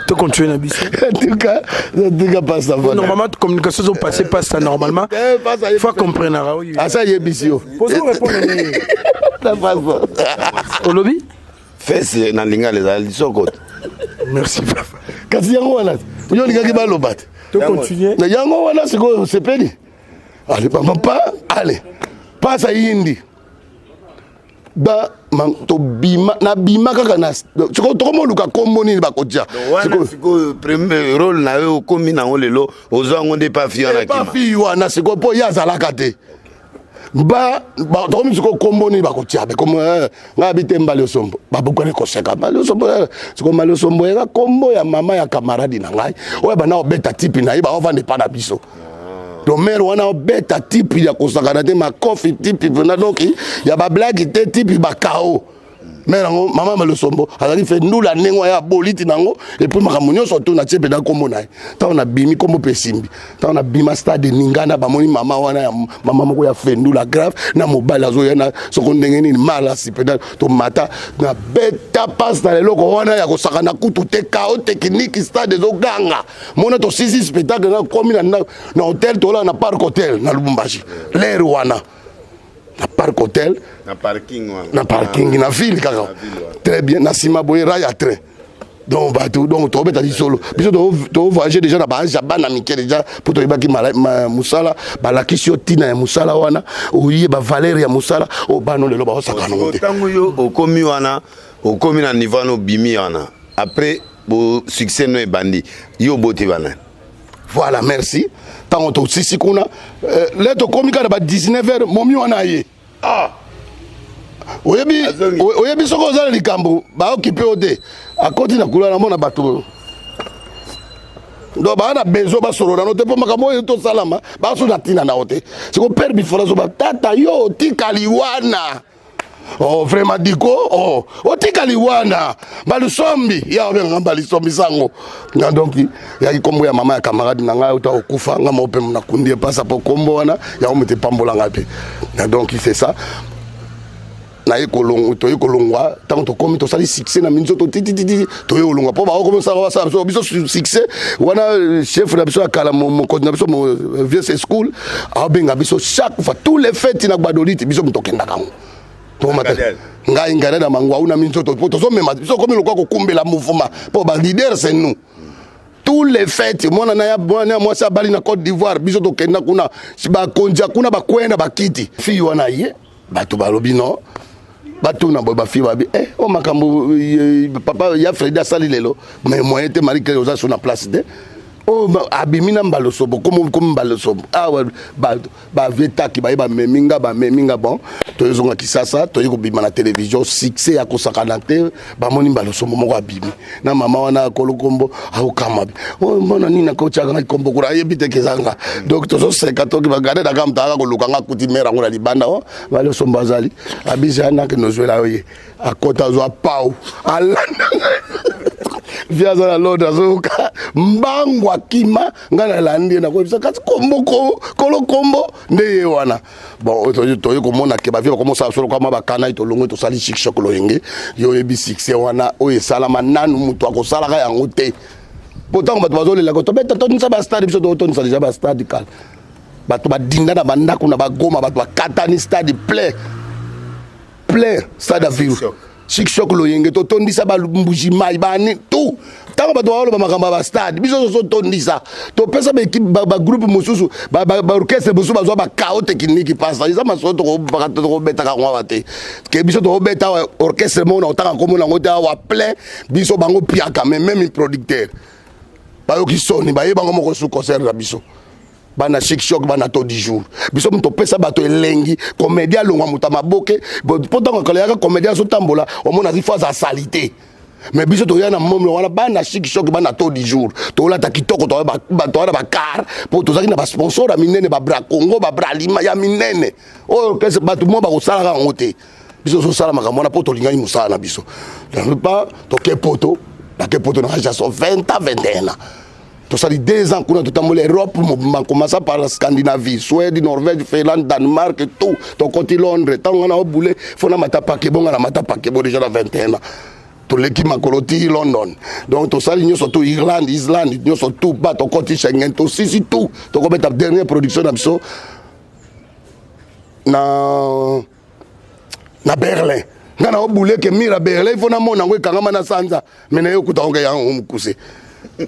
Speaker 4: To continuer na biso.
Speaker 1: En tout cas, passe ça.
Speaker 4: Normalement, communication zo passer passe ça normalement.
Speaker 1: Eh,
Speaker 4: Faut comprendre oyo.
Speaker 1: Asa yebisi yo.
Speaker 4: Pozo répondre ni.
Speaker 1: La passe.
Speaker 4: Olobi?
Speaker 2: Fesse na lingala ezali lisoko.
Speaker 4: Merci papa.
Speaker 1: Kasi yango wana yo olingaki baloba te.
Speaker 4: To continuer.
Speaker 1: Na yango wana sikoyo osepeli. Allez, papa, pa, allez. Pasa yindi. Ba tobima nabima kaka na sikoyo tokomoluka kombo nini bakotia.
Speaker 2: Wana sikoyo premier rôle na yo okomi nango lelo ozwa yango nde pa fille wana
Speaker 1: kima. Pa fille wana sikoyo mpo ye azalaka te. Ba tokomi sikoyo kombo nini bakotia be kombo eh, ngai abi te mbali osombo babukani koseka mbali osombo eh, sikoyo mbali osombo eza kombo ya mama ya kamaradi na ngai oyo banda kobeta tipi na ye baovanda epa na biso. Donc mère wana obeta tipi ya kosakana te makofi tipi mpena donc ya bablagi te tipi bakao mère yango mama malosombo azali fe ndula ndenge wana ya boliti nango epuis makambo nyonso tu natie mpena nkombo na ye ntango nabimi nkombo mpe esimbi ntango nabima stade ningana bamoni mama wana ya mama moko ya fendula grave na mobali azoya na soko ndenge nini malasi mpena tomata na beta passe na eloko wana ya kosakana kutu te kao tekniki stade ezoganga mona tosisi spectacle na komi na, na hotel tolala na parc hotel na lubumbashi lere wana na parc hotel
Speaker 2: na parking wana
Speaker 1: na parking na ville kaka très bien na nsima boye rail ya train donc bato donc tobeta lisolo biso tovoyage déjà na baage ya bana mike déjà mpo toyebaki mosala balakisi yo ntina ya mosala wana oye bavaleur ya mosala oyo bano lelo baosaka nango te
Speaker 2: ntango yo okomi wana okomi na niveau wana obimi wana après bo succès no ebandi yo oboti bana.
Speaker 1: Voilà, merci. Ntango tosisi kuna euh, le tokomi kaka na ba 19 heures momi wana ye ah. Oyebi, oyebi soki oza na likambo baokipe yo te akoti na kuna namona bato donc baa na besoin basolola no te mpo makambo oyo tosalama baso na ntina na yo te siko pere bifola azoba tata yo otikali wana Oh, vraiment diko oh, otikali wana balusombi ya obengaka balisombi sango nga donc yaki kombo ya mama ya camarade na ngai auta kokufa nga moko mpe nakundi epasa mpo kombo wana yango moto epambola ngai mpe na donc c'est ça naye kolongwa toye kolongwa ntango tokomi tosali succès na minzoto titititi toye kolongwa mpo baokomi osala basala biso biso succès wana euh, chef na biso ya kala mokonzi na biso euh, vieux school aobenga biso chaque fois tous les fêtes na gbadolite biso moto okendaka yango tomata ngai ngai na mangwa una minzoto mpo tozomema biso okomi lokola kokumbela mouvement mpo ba leader c'est nous tous les fêtes mwana na ya mwana ya mwasi abali na Côte d'Ivoire biso tokenda kuna bakonzi ya kuna bakwenda bakiti fille wana ye bato balobi no batuna boye bafille babi eh, o makambo eh, papa ya Fredi asali lelo mais moyen te Marie Claire oza so na place te oyo oh, abimi na mbalosobo komi komi mbalosobo awa bavie taki baye bamemi nga bamemi nga bon toyozonga kisasa toye kobima na télévision succès ya kosakana te bamoni mbalosobo moko abimi na mama wana akolo kombo akokama oyo oh, mbona nini akotiaka ngai kombo kuna ayebi te keza nga donc tozoseka toki bagade na kamta aka koluka nga akuti mere yango na libanda o oh, mbalosobo azali abisi anake nozwela yo ye akota azwa pau alanda vie aza na londre azoyoka mbangu akima ngai nalandi ye nakoyebisa kasi kombo kolo kombo nde ye wana bon toye komona ke bavie bakomosala solo kama bakanai tolongwe tosali chikchok loyenge yo oyebi succès wana oyo esalama nanu moto akosalaka yango te mpo ntango bato bazolelaka tobeta tondisa bastade biso totondisa deja bastade kala bato badinda na bandako na bagoma bato bakatani stade plein plein stade aviru chic choc loyenge totondisa bambuji mai bani tout ntango bato baoloba makambo ya bastade biso tozotondisa topesa baekipe bagroupe mosusu baorchestre mosusu bazwa bakao tekniki pasa eza masolo tokobetaka yango awa te ke biso tokobeta awa orchestre moko na kotanga nkombo nango te awa plein biso bango piaka mais meme producteur bayoki soni baye bango moko su concert na biso bana chic choc bana to du jour biso moto opesa bato elengi comédien alongwa moto ya maboke mpo ntango akala yaka comédien azotambola omona azi fo aza salite mais biso toya na momlo wana bana chic choc bana to du jour tolata kitoko toya na bakar mpo tozalaki na basponsor ya minene babra congo babralima ya minene oyo orchestre bato mwa bakosalaka yango te biso tozosala makambo wana mpo tolingaki mosala na biso pa toke poto bake poto na jaso 20 ans 21 ans. Tosali 2 ans kuna, totamboli Europe mobimba, commença par Scandinavie, Suède, Norvège, Finlande, Danemark, tout. Tokoti Londres. Ntango nga na obule fo na mata paquebot, nga na mata paquebot déjà na 21 ans. Toleki makolo ti London. Donc tosali nyonso tout, Irlande, Islande, nyonso tout ba. Tokoti Schengen, tosisi tout. Tokobeta dernière production na biso na Berlin. Nga na obuleke mur ya Berlin, ifo namona yango ekangama na sanza me na ye okuta yango yango mokuse.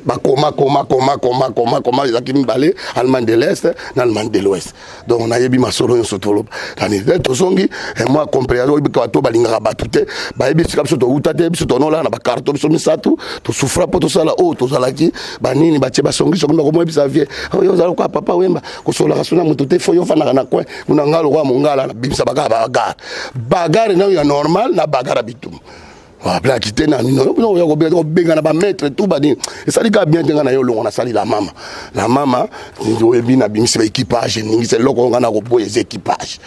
Speaker 1: Bakoma koma koma koma koma koma, ezalaki mibale, Allemagne de l'Est na Allemagne de l'Ouest. Donc nayebi masolo nyonso. Toloba tani tozongi mwa compréhension. Oyebi bato balingaka bato te, bayebi esika biso touta te. Biso tonolala na bacarton, biso misato tosufra mpo tosala oyo tozalaki banini. Batie basongisongi, bakomoyebisa vie oyo ozala lokola Papa Wemba, kosolaka so na moto te, fo yo ofandaka na coin kuna. Nga lokola mongala, nabimisa bakaka bagarre, bagarre nayo ya normal na bagarre ya bitumba. Ablaki te na nini oya kobengana bamaître tout banini, esali kaka bien te. Nga na ye olongo, nasali la mama, la mama. Oyebi, nabimisi baéquipage, eningisa eloko oyo nga na koboya eza équipage,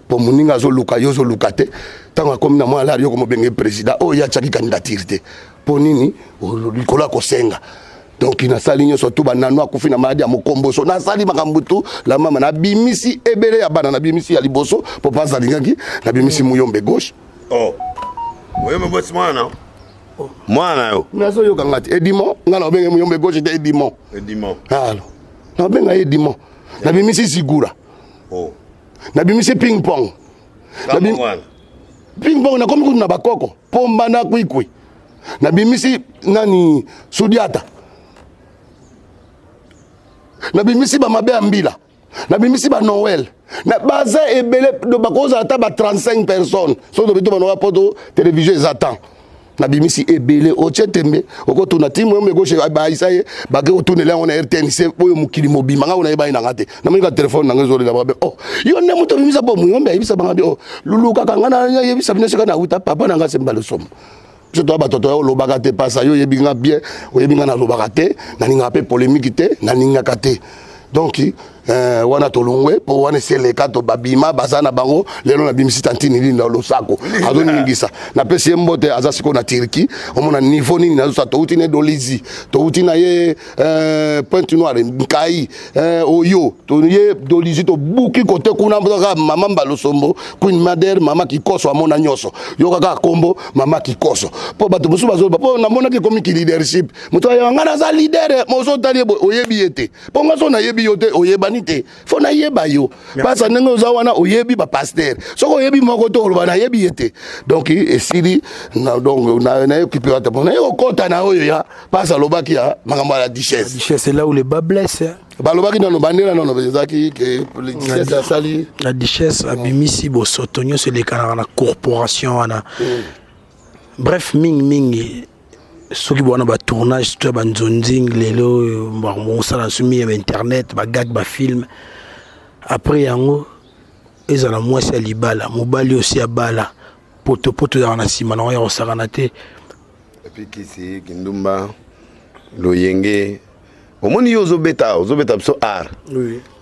Speaker 1: mpo moninga azoluka, yo ozoluka te. Ntango akomi na mwa alari, yo komobenge président oyo ye atiaki candidature te, mpo nini likolo ya kosenga. Donc nasali nyonso tu. Banano akufi na maladi ya mokomboso, nasali makambo tu. La mama, nabimisi ebele ya bana. Nabimisi ya liboso mpo mpasi alingaki, nabimisi Muyombe Gauche.
Speaker 2: Oh, Muyombe Gauche, mwana mwana yo.
Speaker 1: Nazoyoka nga te, Edimon. Nga na obenge Muyombe Gauche te, Edimon.
Speaker 2: Edimon.
Speaker 1: Alo naobenga ye Edimon. Nabimisi Zigura.
Speaker 2: Oh.
Speaker 1: Nabimisi Ping Pong. Ping Pong, nakomi kutu na bakoko Pomba na Kwikwi. Nabimisi nani, Sudiata. Nabimisi bamabe ya mbila, nabimisi banoel na baza ebele. Bakozala ata ba 35 personnes soki tobi to banoka po to télévision eza temps. Nabimisi ebele. Otie tembe, okotuna ti Muyombe Gauche bayisa ye, bake kotunela yango na RTNC oyo mokili mobimba. Ngai nayebani nanga te, namoni ka telefone nanga ezolela babe: "Oh, yo nde moto obimisa po Muyombe." Ayebisa banga bi: "Oh, lulukaka ngai, nayebisa bino sika nauta. Papa na nga semba losomo." Biso toya bato toya olobaka te. Pasa yo oyebi nga bien, oyebi nga nalobaka te, nalingaka mpe polémique te, nalingaka te. Donc wana tolongwe mpo wana esi eleka. To babima baza na bango. Lelo nabimisi tantine Linda Losako, azoningisa. Napesi ye mbote, aza sikoyo na Turquie. Omona niveau nini nazosa. Touti na Dolizi, touti na ye Pointe Noire, Nkai, oyo toye Dolizi, tobuki kote kuna kaka mama Mbalosombo, Queen Mother, mama Kikoso. Amona nyonso, yo kaka kombo mama Kikoso, mpo bato mosusu bazoloba mpo namonaki ekomi leadership. Moto ayeba ngai naza leader, mozo otali ye boye, oyebi ye te, mpo nga so nayebi yo te, oyebani te. Fo nayeba yo pasa ndenge oza wana, oyebi bapasteur. Soki oyebi moko te, oloba nayebi ye te. Donc esili. Donc nayeokipe ata mpo naye kokɔta na oyo ya pasa alobaki ya makambo ya la duchesse.
Speaker 4: Duchesse, c'est là où le bât blesse, hein.
Speaker 1: Balobaki nano, bandela nano ezalaki ke duchesse asali.
Speaker 4: La duchesse abimisi bosoto nyonso elekanaka na corporation wana. Bref, mingimingi soki bona batournage to ya banzonzing lelo oyo bosala nsumi ya bainternet, bagag, bafilm. Après yango ezala mwasi ya libala, mobali osi abala, potopoto ezalaka na nsima nango ya kosakana te.
Speaker 2: Et puis kisi, kindumba, loyenge. Omoni yo ozobeta biso art.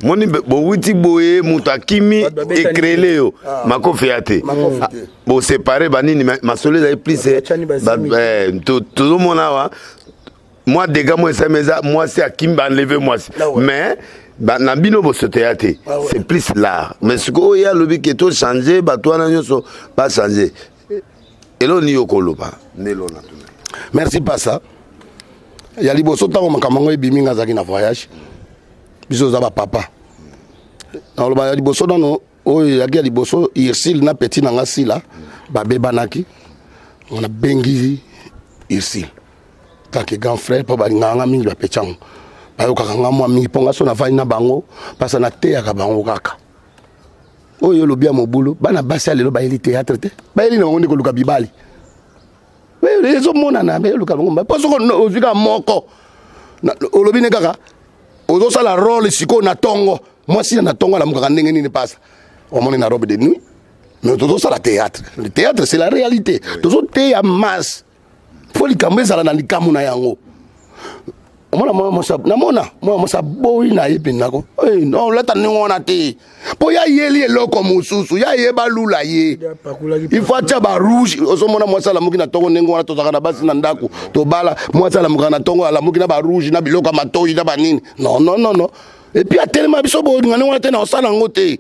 Speaker 2: Moni bowuti boye, moto akimi ekrele yo makofi ya te. Bosepare banini, masolo ezali plus. Tozomona awa mwa dega mo esami, eza mwasi akimi, baenleve mwasi, mais na bino bosoto ya te. C'est plus l'art. Mais sikoyo oyo alobi ke tochange bato wana nyonso, bachange eloko nini? Yo koloba nde eloko na tuna.
Speaker 1: Merci pasa. Ya liboso, ntango makambo yango ebimi, nga azalaki na voyage. Biso oza bapapa. Naloba ya liboso nano, oyo ezalaki ya liboso, Ursile na petit na nga Sila babebanaki. Nga nabengi Ursile tant que grand frère, mpo balingaka nga mingi. Bapeti yango bayokaka nga mwa mingi, mpo nga so navandi na bango mpasa, nateyaka bango kaka oyo olobi ya mobulu. Bana basi ya lelo bayeli théâtre te, bayeli na bango nde koluka bibali. Ezomonana, bayoluka bango, mpo soko ozwi kaka moko, olobi ne kaka ozosala rôle. Sikoyo na ntongo, mwasi na ntongo alamukaka ndenge nini? Pasa omoni na robe de nuit. Mais tozosala théâtre, le théâtre c'est la réalité. Tozoteya masse, fo likambo ezala na likambo na yango. Omona mwana mwasi, namona mwana mwasi aboyi na ye mpenza ko eh, non, olata ndenge wana te, mpo ya yeli eloko mosusu, ya ye balula ye, il faut atia ba rouge. Ozomona mwasi alamuki na ntongo ndenge wana, tozalaka na basi na ndako, tobala, mwasi alamukaka na ntongo, alamuki na ba rouge na biloko ya matoi na banini. Non, non, non, non. Et puis atelema biso bolinga ndenge wana te, na osala yango te.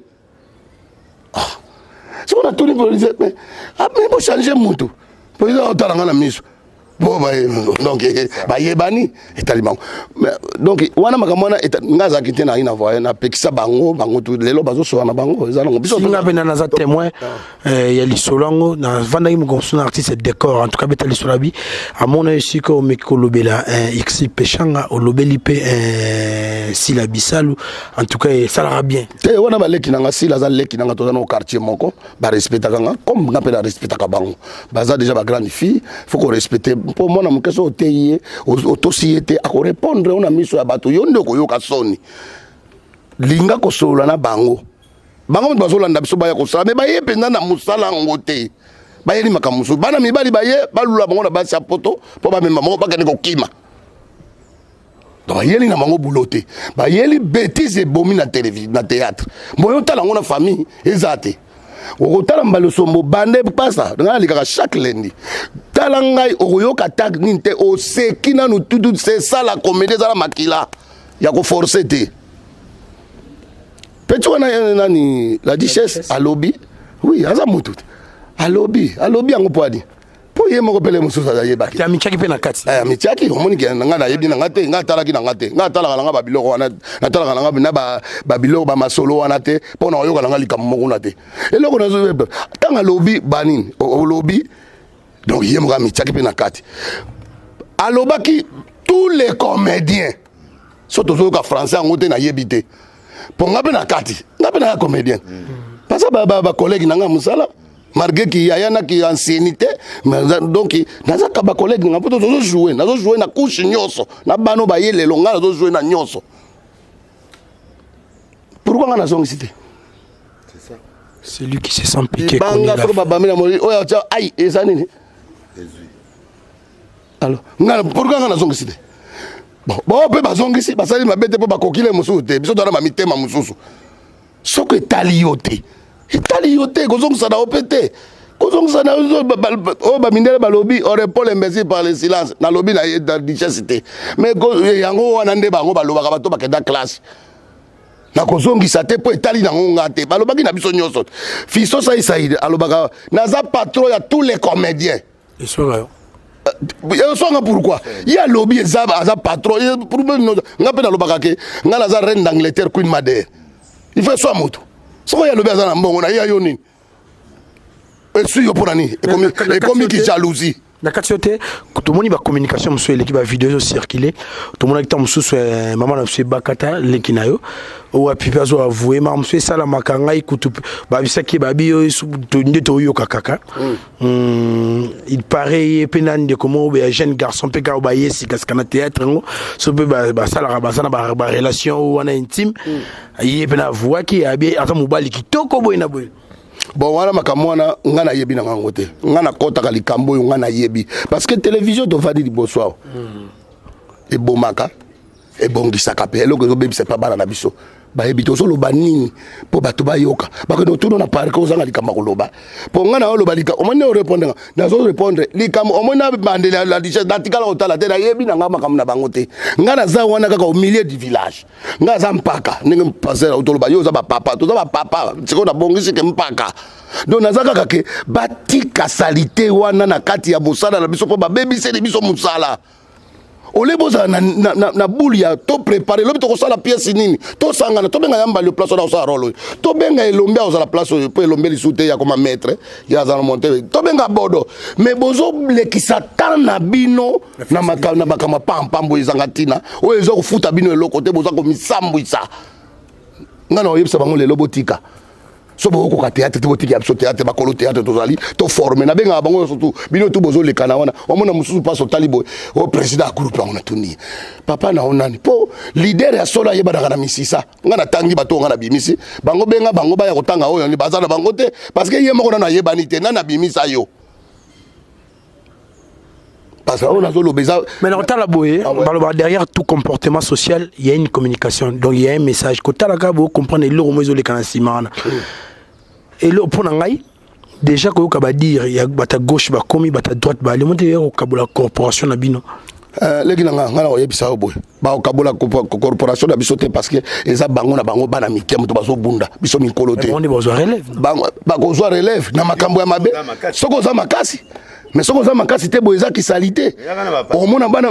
Speaker 1: Ah. Soki natuni polise, mais ah, mais bochange mutu, polise aotala nga na miso bo donc eh, bayebani, etali bango. Donc wana makambo wana, nga azalaki te na voye, napekisa bango. Bango tu lelo bazosola na bango, eza nango biso.
Speaker 4: Nga mpe naza témoin eh, ya lisolo yango. Navandaki mokolo mosusu na artiste décor, en tout cas beta lisolo abi amona esika omeki kolobela eh, xi peshanga, olobeli mpe eh, sila bisalu. En tout cas esalaka bien.
Speaker 1: Te, wana baleki nanga. Sila aza leki nanga, toza na quartier moko, barespectaka nga comme nga mpe narespectaka bango. Baza déjà bagrande fille, faut korespecte, mpo mwana moke so oteyi ye, otosi ye te, akorépondre yo na miso ya bato, yo nde okoyoka soni. Linga kosolola na bango. Bango moto bazolanda biso, baya kosala, me baye mpenza na mosala yango te, bayeli makambo mosusu. Bana mibali baye balula bango na basi ya poto mpo bamema bango bakende kokima. Donc bayeli na bango boulot te, bayeli bétise ebomi na télévision, na théâtre. Boye otala yango na famille eza te. Okotala mbala osombo bande pasa ngai nalikaka chaque lundi. Tala ngai, okoyoka tag nini te, oseki nanu tutu. C'est ça la comédie, ezala makila ya koforce te. Petit wana eh, nani, la duchesse alobi oui, aza motu te, alobi, alobi yango mpo ani, mpo ye moko pele mosusu ayebaki.
Speaker 4: Amitiaki mpe na kati.
Speaker 1: Eh, amitiaki. Omoni ke ngai nayebi na ngai te, ngai atalaki na ngai te, ngai atalaka na ngai babiloko wana, natalaka na ngai na babiloko bamasolo wana te, mpo na koyoka na ngai likambo moko kuna te. Eloko nazo ntango alobi banini, olobi donc ye moko amitiaki mpe na kati, alobaki tous les comédiens. So tozoyoka français yango te, nayebi te, mpo nga mpe na kati, nga mpe naya comédien, parce que bacollègue na nga mosala, malgré ki yaya na ki ancienneté, mais donc nazaka bacollègue na nga, mpo tozojoue, nazojoue na couche nyonso na bano baye lelo, nga nazojoue na nyonso. Pourquoi nga nazongisi te?
Speaker 4: Celui qui se sent piqué.
Speaker 1: Banga soki babambi na moli oyo atia ai eza nini. Alors nga, pourquoi nga nazongisi te? Bon, bao mpe bazongisi, basali mabe te, mpo bakokile mosusu te. Biso toza na bamitema mosusu. Soki etali yo te, etali yo te, kozongisa na yo mpe te, kozongisa na yo. Oyo bamindele balobi: "On répond l'imbécile par le silence." Nalobi na ye na duchesse te, mais yango wana nde bango balobaka. Bato bakenda classe, nakozongisa te mpo etali nango nga te. Balobaki na biso nyonso. Fiso Saisai alobaka: "Naza patron ya tous les comédiens."
Speaker 4: Eswaka yo.
Speaker 1: Eswanga pourquoi? Ye alobi eza aza patron nga mpe nalobaka ke nga naza reine d'Angleterre, queen mother. Il faut eswa moto. Soki oye alobi aza na mbongo na ye, ya yo nini? Eswi yo mpo na nini? Ekomi ki jalousie.
Speaker 4: Na kati yo te, tomoni bacommunication mosusu eleki, bavideo ezocircule. Tomonaki ntango mosusu eh, mama na biso ebakata leki na yo wapi mpe azo avoue maka mosusu esalamaka. Ngai kutu babisaki babi yo nde toyoka kaka. Il paraît ye mpe na ndeko moko ya jeune garçon mpe kaka baye sikasika na théâtre yango, so mpe basalaka, baza na barelation wana intime. Ye mpe na avouaki abi aza mobali kitoko boye na boye.
Speaker 1: Bon, wana makambo wana nga nayebi na ngango te. Nga nakɔtaka likambo oyo nga nayebi, parce que télévision tovandi liboso awa, ebomaka, ebongisaka mpe. Eloko ezobebisa mpe bana na biso bayebi te ozoloba nini, mpo bato bayoka, bakende otuna na parke, ozanga likambo ya koloba. Mpo nga na oloba likambo, omoni orépondre nga, nazo répondre likambo omoni na bandeli ya la duchesse, natikala kotala te, nayebi na nga makambo na bango te. Nga naza wana kaka au milieu du village. Nga aza mpaka ndenge pasteur toloba, yo oza bapapa, toza bapapa. Sikoyo nabongisi ke mpaka, donc naza kaka ke batika saleté wana na kati ya mosala na biso, mpo babebiseli biso mosala. Ole bozala na, na, na, na boule ya to prépare lobi tokosala pièce nini, tosangana, tobenga ya mbali place wana kosala role oyo, tobenga elombe akozala place oyo, mpo elombe lisusu te ya koma maître ye aza na monte, tobenga bodo. Mais bozolekisa temps na bino na makambo ya pampambo ezanga ntina, oyo eza kofuta bino eloko te, boza komisambwisa. Ngai na oyebisa bango lelo: botika. So bokokoka théâtre te, botika ya biso théâtre. Bakolo théâtre tozali toforme, nabengaka bango nyonso tu. Bino tu bozolekana wana, omona mosusu mpasi otali boye, o président ya groupe yango, natuni ye: "Papa na o nani?" Mpo leader ya solo ayebanaka na misisa. Nga natangi bato oyo nga nabimisi bango, benga bango baya kotanga oyo baza na bango te, parce que ye moko nano ayebani te. Nani abimisa yo? Parce que oyo nazoloba eza.
Speaker 4: Mais na kotala boye, ah baloba derrière tout comportement social, il y a une communication, donc il y a un message. Kotala kaka boye, comprendre eloko mo ezoleka na nsima wana. Eloko mpo na ngai déjà koyoka badire ya bato ya gauche bakomi, bato ya droite bali mo te, ya kokabola corporation na bino.
Speaker 1: Leki na nga, ngai na koyebisa yo boye, bakokabola corporation na biso te, parce que eza bango na bango bana mike moto bazobunda, biso mikolo te. Bakozwa relève na makambo ya mabe soki oza makasi, mais soki oza makasi te boye, eza kisali te. Omona bana,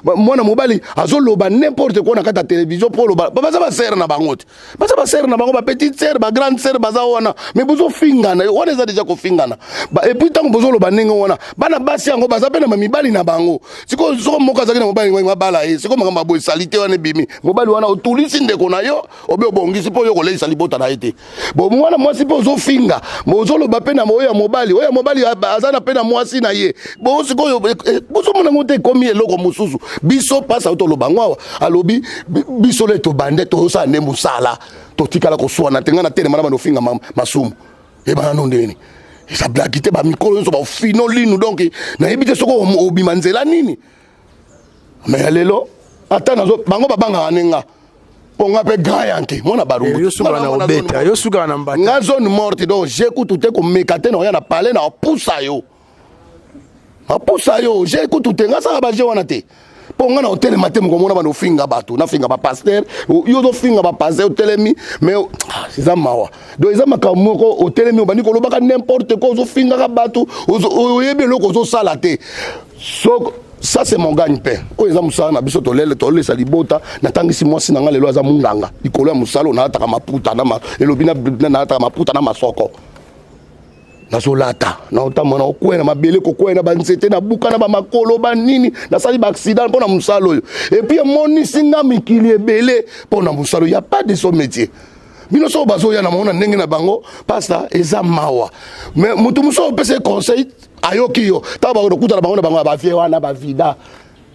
Speaker 1: mwana mobali azoloba n'importe quoi na kati ya télévision mpo oloba baza basere na bango te, baza basere na bango, bapetite sœur, bagrande sœur baza wana, mais bozofingana wana, eza déjà kofingana. Et puis ntango bozoloba ndenge wana, bana basi yango baza mpe na bamibali na bango. Sikoyo soko moko azalaki na mobali, mabala ye, sikoyo makambo ya boye esali te. Wana ebimi mobali wana, otulisi ndeko na yo, obe obongisi mpo oyo koleisa libota na ye te. Bo mwana mwasi mpe ozofinga, ozoloba mpe na oyo ya mobali, oyo ya mobali aza na mpe na mwasi na ye. Bo sikoyo bozomona ngo te, ekomi eloko mosusu. Biso mpasi ayo toloba ngo awa, alobi biso le tobande, tozosala nde mosala, totikala koswana te. Ngai na telema na bando ofinga masumu ebana no ndeni, eza blague te. Bamikolo nyonso bafino linu, donc nayebi te soki obima nzela nini. Mais ya lelo ata nazo bango babangaka ne nga, mpo nga mpe grand yanke mwana barumbu.
Speaker 4: Yo sukaka na mbata.
Speaker 1: Nga zone morte, donc je kutu te komeka te na oya na palais na opusa yo, apusa yo, je kutu te. Nga saka baje wana te, mpo nga na otelema te mokomona bana ofinga bato, nafinga bapasteur. Yo ozofinga bapasteur, otelemi, mais eza mawa. Donc eza makambo moko, otelemi, obandi kolobaka n'importe quoi, ozofingaka bato, oyebi eloko ozosala te. So ça, c'est mon gagne-pain. Oyo eza mosala na biso, tolele, tolesa libota. Natangisi mwasi na nga, lelo aza monganga likolo ya mosala oyo. Nalataka maputa na elobi, nalataka maputa na masoko, nazolata, naotambola, nakokwea na mabele, kokwea na banzete, nabuka na bamakolo banini, nasali baaccident mpo na mosala oyo. Et puis emonisi nga mikili ebele mpo na mosala oyo. Ya pas de sot métier. Bino soko bazoya na bango na ndenge na bango, pasta, eza mawa. Mais moto mosusu opesa ye conseil, ayoki yo. Ntango bakokutana bango na bango ya bavie wana, bavida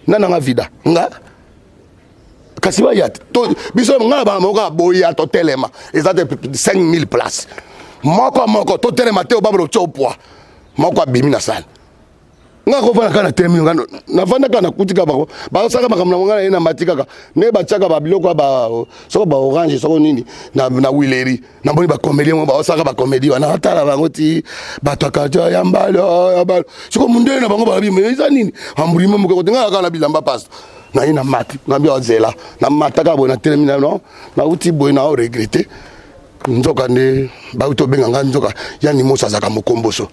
Speaker 1: na nanga vida nga, kasi baya te. Biso nga na bango kaka boya, totelema, eza te 5000 place moko moko, totelema te, obabala otya opoi moko abimi na sale. Nga kovanda kaka na telemi, nga navanda kaka, nakuti kaka bango basalaka makambo na ngai, na ye na mati kaka nde batiaka babiloko ya soko baorange, soko nini na wileri. Namoni bacomédien mo baosalaka bacomédie wana, atala bango ti bato ya quartier ya mbalo ya mbalo. Siko mundele na bango balobi: "Mais eza nini ambrime moke kote?" Ngai kaka na bilamba, pasta, na ye na mati, ngambi azela, na mataka boye, natelemi na no, nauti boye na oregretter. Nzoka nde bauti obenga ngai, nzoka yani mosi azalaka mokomboso,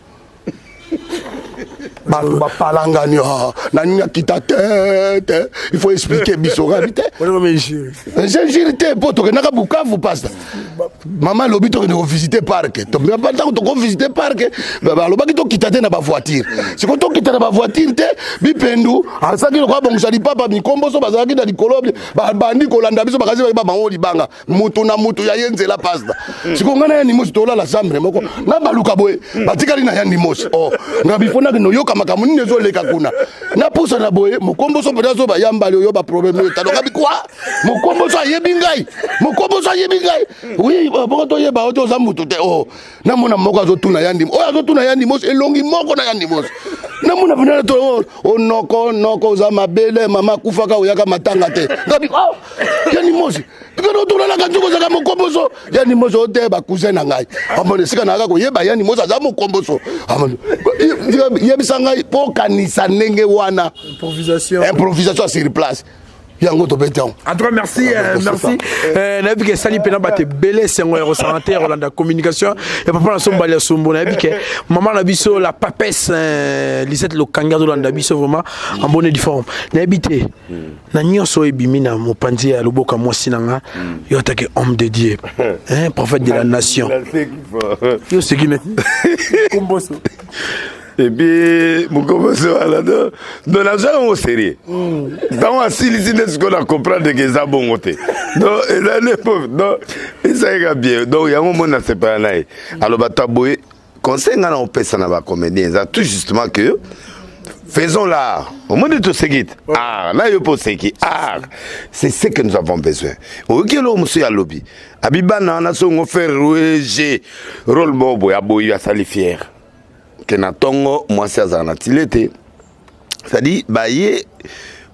Speaker 1: bato bapalangani. Ah, nani akita te te, il faut expliquer biso ngabi te, injure te, mpo tokendaka Bukavu, pasta. Mama alobi tokende kovisite parc. Ntango tokovisite parc, balobaki tokita te na bavoiture. Sikoyo tokita na bavoiture te, bipendu asalaki lokola bongisa lipapa, mikomboso bazalaki na likolo, babandi kolanda biso, bakasi ba bango libanga, mutu na mutu ya ye nzela. Pasta, sikoyo ngai na ya Nimosi tolala chambre moko, na baluka boye, batikali na ya Nimosi. O nga bifo nakende oyoka makambo nini ezoleka kuna. Napusa na boye, mokomboso mpenza azoba ya mbali oyo baproblème oyo etaloka bikwa. Mokomboso ayebi ngai, mokomboso ayebi ngai, oui, boko toyeba oyo te, oza mutu te. O namona moko azotuna ya ndimo, oyo azotuna ya Ndimosi, elongi moko na ya Ndimosi. Namona mpena to onoko noko, oza mabele, mama akufaka, oyaka matanga te. Ngabi oh, ya Ndimosi, tikana otolalaka nzoko, ozalaka mokomboso ya Ndimosi oyo te, bacousin na ngai. Amona esika nayaka koyeba ya Ndimosi aza mokomboso. Yebisa ngai mpo okanisa ndenge wana.
Speaker 4: Improvisation,
Speaker 1: improvisation sur place, yango tobeti yango.
Speaker 4: En tout cas, merci, merci. Nayebi ke esali mpena bato ebele esengo ya kosanga te ya kolanda communication ya papa na so Mbali ya Sombo. Nayebi ke mama na biso la papesse Lisette Lokangi azolanda biso vraiment en bonne et due forme. Nayebi te na nyonso oyo ebimi na mopanzi ya loboka mwasi na nga, yo atake homme de Dieu, hein, prophète de la nation, yo seki na komboso.
Speaker 2: Et puis mokomboso wana, donc nazwa yango sérieux. Ntango asilisi nde sikoyo na comprendre ke eza bongo te. Donc eza nde, donc ezalaka bien. Donc yango moni nasepela na ye, aloba ta boye. Conseil ngai na opesa na bacomédien eza tout justement que faisons l'art. Omoni, toseki te, art na yo mpo oseki, art, c'est ce que nous avons besoin. Oyoki eloko mosusu ya alobi, abi bana wana songo faire rouge rôle moko boye, aboyi, asali fier ke na ntongo mwasi azala na tile te. C'est-à-dire, baye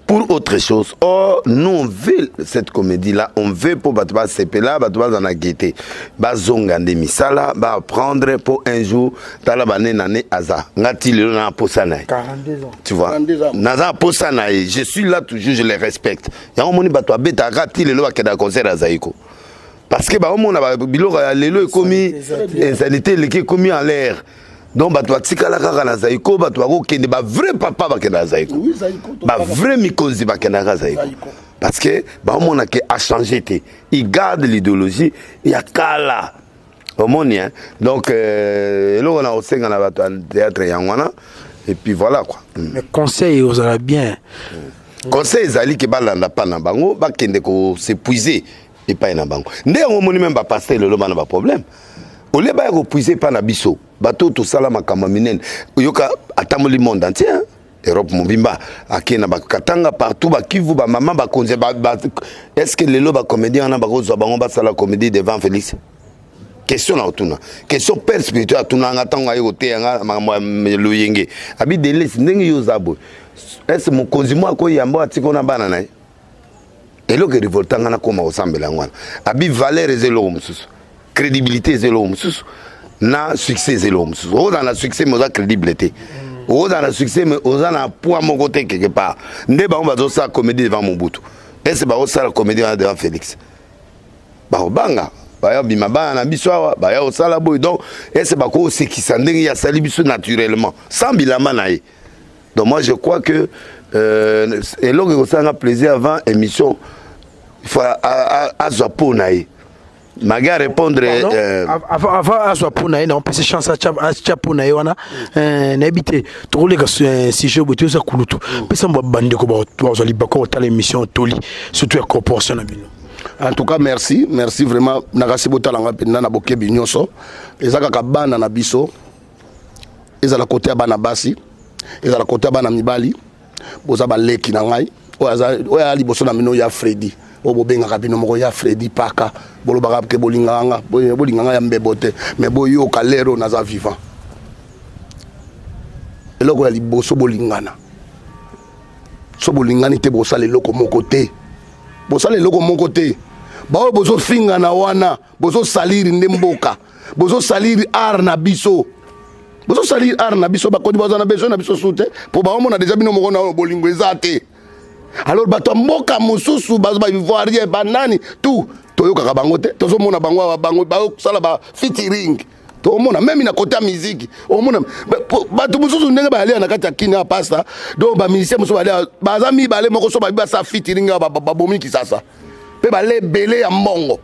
Speaker 2: pour autre chose. Or, nous, on veut cette comédie-là, on veut pour bato basepela, bato baza na gaieté. Bazonga nde misala, ba apprendre pour un jour, tala bane na ne aza. Ngati lelo na posa na ye.
Speaker 4: 42 ans.
Speaker 2: Tu vois?
Speaker 1: 42 ans.
Speaker 2: Naza posa na ye. Je suis là toujours, je les respecte. Yango moni bato abetaka ti lelo bakenda concert ya Zaiko. Parce que baomona ba biloko ya lelo ekomi insanité eleki ekomi en l'air. Donc bato batikala kaka na Zaiko, bato bakokende ba vrai papa bakenda na Zaiko.
Speaker 1: Oui, Zaiko,
Speaker 2: Ba vrai mikonzi bakendaka Zaiko.
Speaker 1: Zaiko.
Speaker 2: Parce que baomona ke a changé te. Il garde l'idéologie ya kala. Omoni hein. Donc eloko na kosenga na bato ya théâtre yango wana et puis voilà quoi.
Speaker 4: Mais conseil ozala bien.
Speaker 2: Conseil ezali ke balanda pa na bango, bakende ko s'épuiser epai na bango. Nde yango omoni même ba pasteur lelo bana ba problème. Au lieu baya kopuiser epai na biso, bato tosala makambo minene. Yoka atamboli monde entier hein. Europe mobimba ake na bakatanga partout, bakivu, bamama bakonzi ba, ba, est-ce que lelo bacomédien wana bakozwa bango basala comédie devant Félix? Question na otuna, question père spirituel atunanga ntango aye koteya nga makambo ya loyenge. Abi delesi ndenge yo oza boye, est-ce mokonzi moko akoyamba atika na bana na ye? Eloko erevolta nga nakoma kosambela yango wana. Abi valeur eza eloko mosusu, crédibilité eza eloko mosusu, na succès eza eloko mosusu. Ozala na succès mais oza crédible te, ozala na succès mais oza na poids moko te quelque part. Nde bango bazosala comédie devant Mobutu, ese bazosala comédie wana devant Félix, bakobanga baya bima bana na biso awa baya kosala boye. Donc ese bakosekisa ndenge ye asali biso naturellement sans bilamba na ye. Donc moi je crois que eloko ekosalanga plaisir, avant émission il faut azwa po na ye mage a répondre.
Speaker 4: Avant azwa mpo na ye, na opesi chance atya mpo na ye wana, nayebi te tokoleka sujet boye toyoza kulutu pesa mbo bandeko bazwa libako kotala émission toli surtout ya corporation na bino.
Speaker 1: En tout cas merci, merci vraiment. Nakasi botalanga mpenza na bokebi nyonso. Eza kaka bana na biso, ezala kote ya bana basi, ezala kote ya bana mibali, boza baleki na ngai. Oyo aza liboso na bino ya Fredi, oyo bobengaka bino moko ya Fredi Paka, bolobaka ke bolingaka nga, bolingaka ya mbebo te, mais boyoka lero naza vivant. Eloko ya liboso, bolingana. So bolingani te, bosala eloko moko te, bosala eloko moko te. Baoyo bozofingana wana, bozosaliri nde mboka, bozosaliri art na biso, bozosaliri art na biso. Bakodi baza na besoin na biso su te, mpo baomona deja bino moko na oyo bolingo eza te. Alors bato ya mboka mosusu, bazo baivoirien, banani tout, toyokaka bango te, tozomona bango awa, bango bazosala ba featuring. Tomona même na côté ya musique, omona bato mosusu ndenge balia na kati ya kini ya pasta. Donc bamusicien mosusu balia baza mibale moko, so babi basala featuring awa, babomi Kisasa mpe bale ebele ya mbongo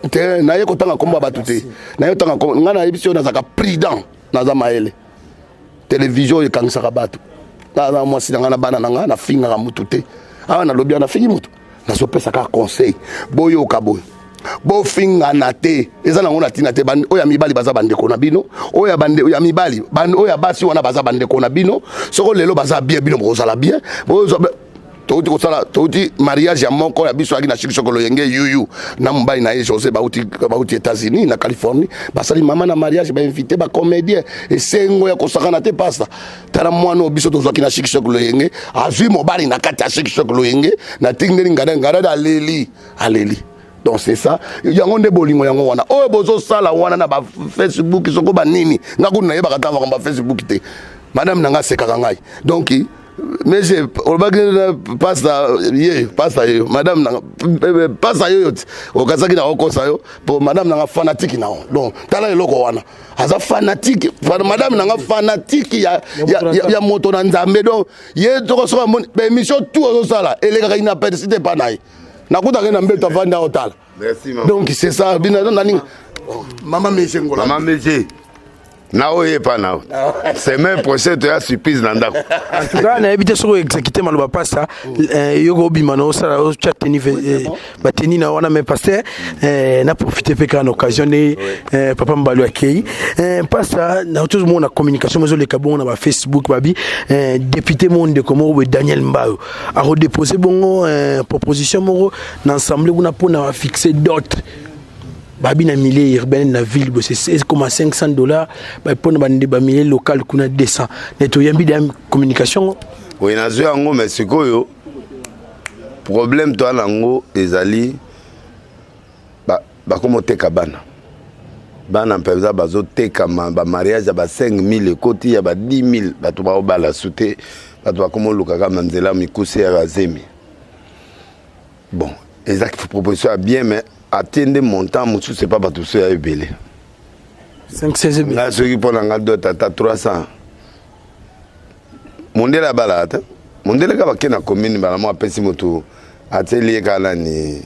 Speaker 1: te. Naye kotanga nkombo ya bato te, naye kotanga nkombo. Ngai nayebi si oyo nazalaka prudent, naza mayele. Télévision oyo ekangisaka bato, naza mwasi na ngai na bana na ngai, nafingaka mutu te. Awa nalobi awa nafingi mutu, nazopesa kaka conseil. Boyoka boye, bofingana te, eza nango na ntina te. Oyo ya mibali baza bandeko na bino, oyo ya bande ya mibali, oyo ya basi wana baza bandeko na bino. Soko lelo baza bien, bino bokozala bien. Touti kosala, touti mariage ya moko ya biso ayaki na Shiki Sokolo Yenge yuyu na mobali na ye José, bauti États-Unis na Californie. Basali mama na mariage, bainvité bacomédien, esengo ya kosakana te. Pasta, tala mwana oyo biso tozwaki na Shiki Sokolo Yenge, azwi mobali na kati ya Shiki Sokolo Yenge na tingeli ngada ngada, aleli aleli. Donc c'est ça, yango nde bolingo yango wana oyo bozosala wana na bafacebook soko banini. Nga kutu nayebaka ta makambo ya Facebook te, madame na nga asekaka ngai. Donc monsieur olobaki pasta ye, pasta ye, madame nanga pasta yo ti okazaki na okosa yo po madame nanga fanatique na yo. Donc tala eloko wana, aza fanatique, madame nanga fanatique ya moto na Nzambe. Donc ye toko soki amoni baémission tout ozosala elekaka inaperçu te epa na ye, nakutaka na mbeto avandi aotala. Donc c'est ça, bino nani, mama Meje Ngola.
Speaker 2: Mama Meje na oyo epa na semaine prochaine toya surprise na ndako.
Speaker 4: En tout cas nayebi te soki oexécute maloba pasta yoko obima na osala otya teni bateni na wana. Mais pasteur, na profite mpe kaka na occasion nde papa Mbalo akei. Pasta, tozomona communication ezoleka bongo na bafacebook, babi député moko, ndeko moko boye Daniel Mbayo akodépose bongo proposition moko na assemblée kuna mpona bafixe dot. Babi na milieu urbain na ville bo c'est 16,500 dollars ba pona ba ba milieu local kuna 200. Ne to yambi da communication.
Speaker 2: Oui, nazwi yango mais sikoyo problème to yango ezali bakoma oteka bana bana mpenza bazotekama bamariage ya ba 5000 ekoti ya ba 10000 bato baobala su te bato bakoma olukaka na nzela mikuse ya bazemi. Bon, eza proposition ya bien, mais atie nde montant mosusu epa bato mosusu ya ebele.
Speaker 4: 5
Speaker 2: Nga soki mpo na nga dot ata 300, mondele abalaka te. Mondele kaka bake na commune, bala mo apesi moto, atieli ye kaka nani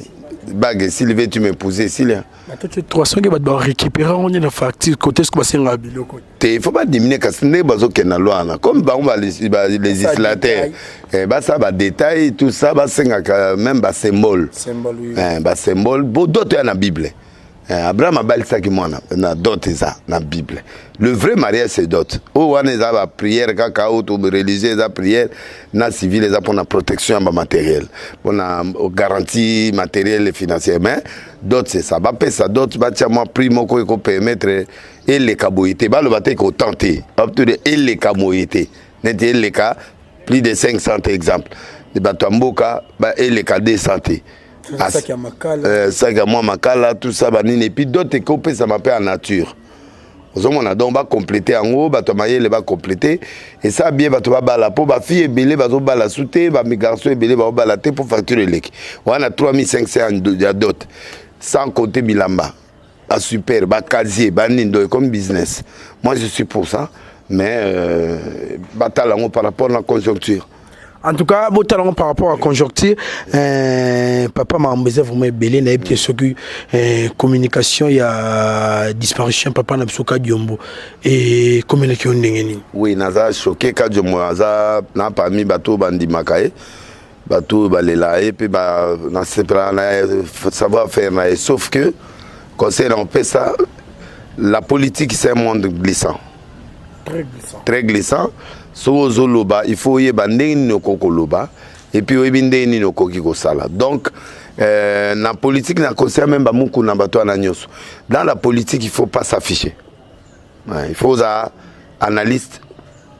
Speaker 2: bague, esili, veux-tu m'épouser, esili.
Speaker 4: Ata 300 ke bato barécupérer yango nde na facture côté soki basengaka biloko.
Speaker 2: Te, il faut badiminuer kasi ndenge bazokende na loi wana, comme bango balégislateur, basala badétail, tout ça, basengaka même basymbole, basymbole bo dot ya na Bible. Abraham abalisaki mwana na dot, eza na Bible. Le vrai mariage, c'est dot. Oyo wana eza baprière kaka, oyo to religieux eza prière, na civil eza mpona protection ya bamatériel, mpona garantie matériel et financière. Mais dot, c'est ça. Bapesa dot, batia mwa prix moko ekopermettre eleka boye te. Baloba te autant te, bato eleka boye te, neti eleka plus de 500 te. Exemple, bato ya mboka eleka 200 te, saki ya mwa makala, tout ça, banini. Et puis dot ekopesama mpe ya nature, ozomona. Donc bacompléter yango, bato ya mayele bacompléter, esa bien. Bato babala mpo bafille ebele bazobala su te, bagarçon ebele bazobala te mpo facture eleki wana 3500 ya dot, sans compter bilamba basuper, bacasier, banini. Donc comme business, moi je suis pour ça, mais batala yango par rapport na conjoncture.
Speaker 4: En tout cas, botala yango par rapport à conjoncture. Papa, makambo eza vraiment ebele. Nayebi te soki communication ya disparition papa na biso Kadiombo ekomelaki yo ndenge nini?
Speaker 2: Oui, naza choqué. Kadiombo aza na parmi bato oyo bandimaka ye, bato oyo balela ye mpe nasepelaka na savoir faire na ye. Sauf que conseil na opesa, la politique, c'est un monde glissant.
Speaker 4: Très glissant.
Speaker 2: Très glissant. Soki ozoloba, il faut oyeba ndenge nini okoki koloba et puis oyebi ndenge nini okoki kosala. Donc na politique, na conseil même bamokuna bato wana nyonso, dans la politique, il faut pas s'afficher. Ouais, il faut oza analyste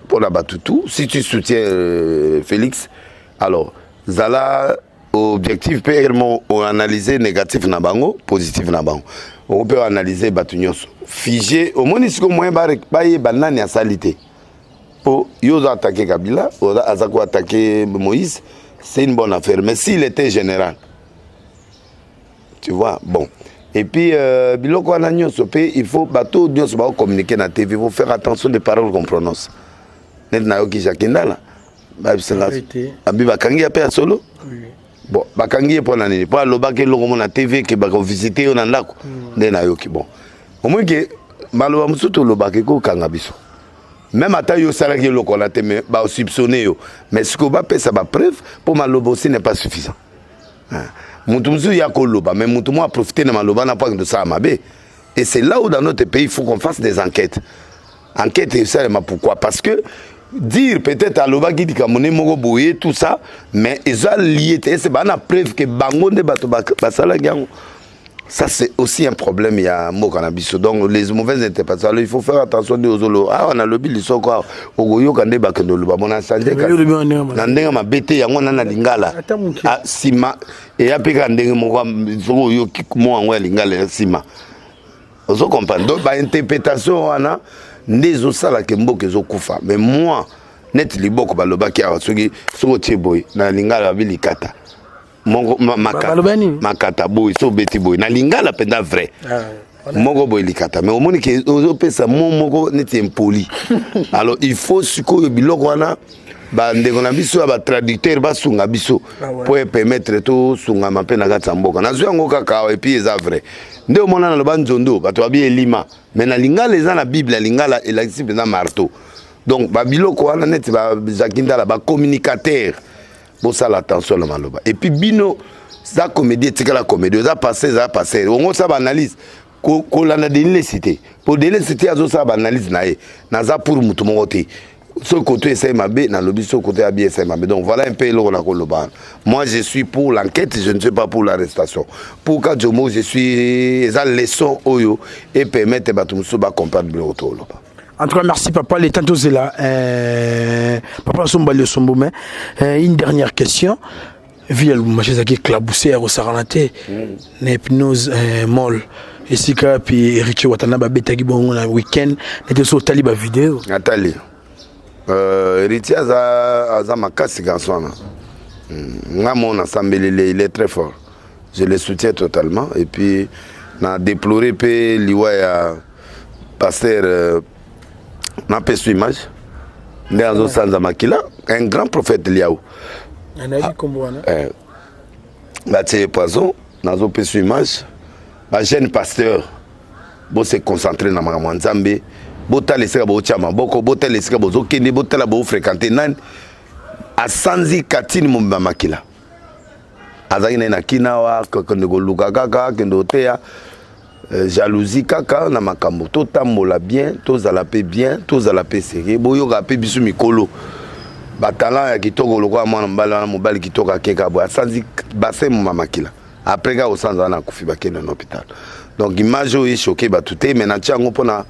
Speaker 2: mpona bato tout. Si tu soutiens Félix, alors zala objectif mpe également oanalyse négatif na bango, positif na bango, oko mpe oanalyse bato nyonso figé. Omoni sikoyo moyen bayeba nani asali te, mpo yo oza attaqué Kabila, aza ko attaqué Moïse, c'est une bonne affaire. Mais s'il était général, tu vois. Bon, et puis biloko wana nyonso mpe, il faut bato nyonso bakocommuniquer na TV, il faut faire attention des paroles qu'on prononce. Neti nayoki Jacques Ndala, babisenga abi bakangi ye mpe ya solo. Bon, bakangi ye mpo na nini? Mpo alobaki eloko mo na TV ke bakovisite yo na ndako. Nde nayoki. Bon, omoni ke maloba mosusu tolobaka ekokanga biso, même ata yo osalaki eloko wana te, mais basoupçonne yo. Mais sikoyo bapesa bapreuve, mpo maloba aussi n'est pas suffisant. Moto mosusu ya koloba, mais moto mo aprofite na maloba na mpo akende osala mabe. Et c'est là où dans notre pays, il faut qu'on fasse des enquêtes. Enquête esalema. Pourquoi? Parce que dire peut-être alobaki likambo nde moko boye, tout ça, mais eza lié te, ese baa na preuve ke bango nde bato basalaki yango. Ça, c'est aussi un problème ya mboka na biso. Donc les mauvaises interprétations, alors il faut faire attention. Nde ozolo awa nalobi lisoko awa, okoyoka nde bakende oloba mona change na ndenge mabe te. Yango na lingala nsima eya mpe kaka ndenge moko. Soki oyoki mo yango ya lingala ya nsima, ozo comprendre. Donc bainterprétation wana nde ezosalaka mboka ezokufa. Mais moi, neti liboko balobaki awa, soki otie boye na lingala, babi likata moko makata, makata boye. So obeti boye na lingala mpenza vrai moko boye likata, mais omoni ke ozopesa mo moko neti impoli. Alors il faut sikoyo biloko wana, bandeko na biso ya batraducteur basunga biso mpo epermettre tosungama mpe na kati ya mboka. Nazwi yango kaka awa et puis eza vrai nde omona naloba nzondo, bato babi elima, mais na lingala eza na Bible ya lingala elakisi mpenza marteau. Donc babiloko wana, neti bazaki ndala, bacommunicateur, bosala attention na maloba. Et puis bino za comédie, etikala comédie. Oza pasteur, eza pasteur, ongo osala baanalyse. Kolanda Denis Lesi te, po Denis Lesi te azosala baanalyse na ye. Naza pour motu moko te. Soki koto esali mabe, nalobi soki koto ya bien esali mabe. Donc voilà un peu eloko nakoloba wana. Moi, je suis pour l'enquête, je ne suis pas pour l'arrestation. Pour Kadjomo, je suis eza leçon oyo e permettre bato mosusu bacomprendre biloko toloba.
Speaker 4: En tout cas, merci papa. Le temps est là. Papa Somba le Sombo, mais une dernière question. Ville Lubumbashi ezalaki éclaboussé ya kosakana te na hypnose mall esika puis Héritier Watanabe abetaki bongo na week-end nete so otali ba vidéo.
Speaker 2: Natali Héritier aza makasi garçon wana. Nga mo nasambelele, il est très fort, je le soutiens totalement. Et puis na déploré mpe liwa ya pasteur napesa image nde azosanza makila, un grand prophète Liao.
Speaker 4: Nayebi kombo wana.
Speaker 2: Batie ye poison. Nazopesa image, bajeune pasteur, bose concentre na makambo ya Nzambe. Botala esika bootya maboko, botala esika bozokende, botala bofréquente nani. Asanzi katini mobimba makila. Azalaki na ye na kina awa, kende koluka kaka, kende koteya jalousie kaka na makambo. Totambola bien, tozala mpe bien, tozala mpe sérieux. Boyoka mpe biso mikolo, batalent ya kitoko lokola mwana mobali wana, mobali kitoko akeka boye, asanzi bassin moma makila. Après kaka kosanza wana, akufi, bakende na hôpital. Donc image oyo echoquer bato te, mais natia yango mpona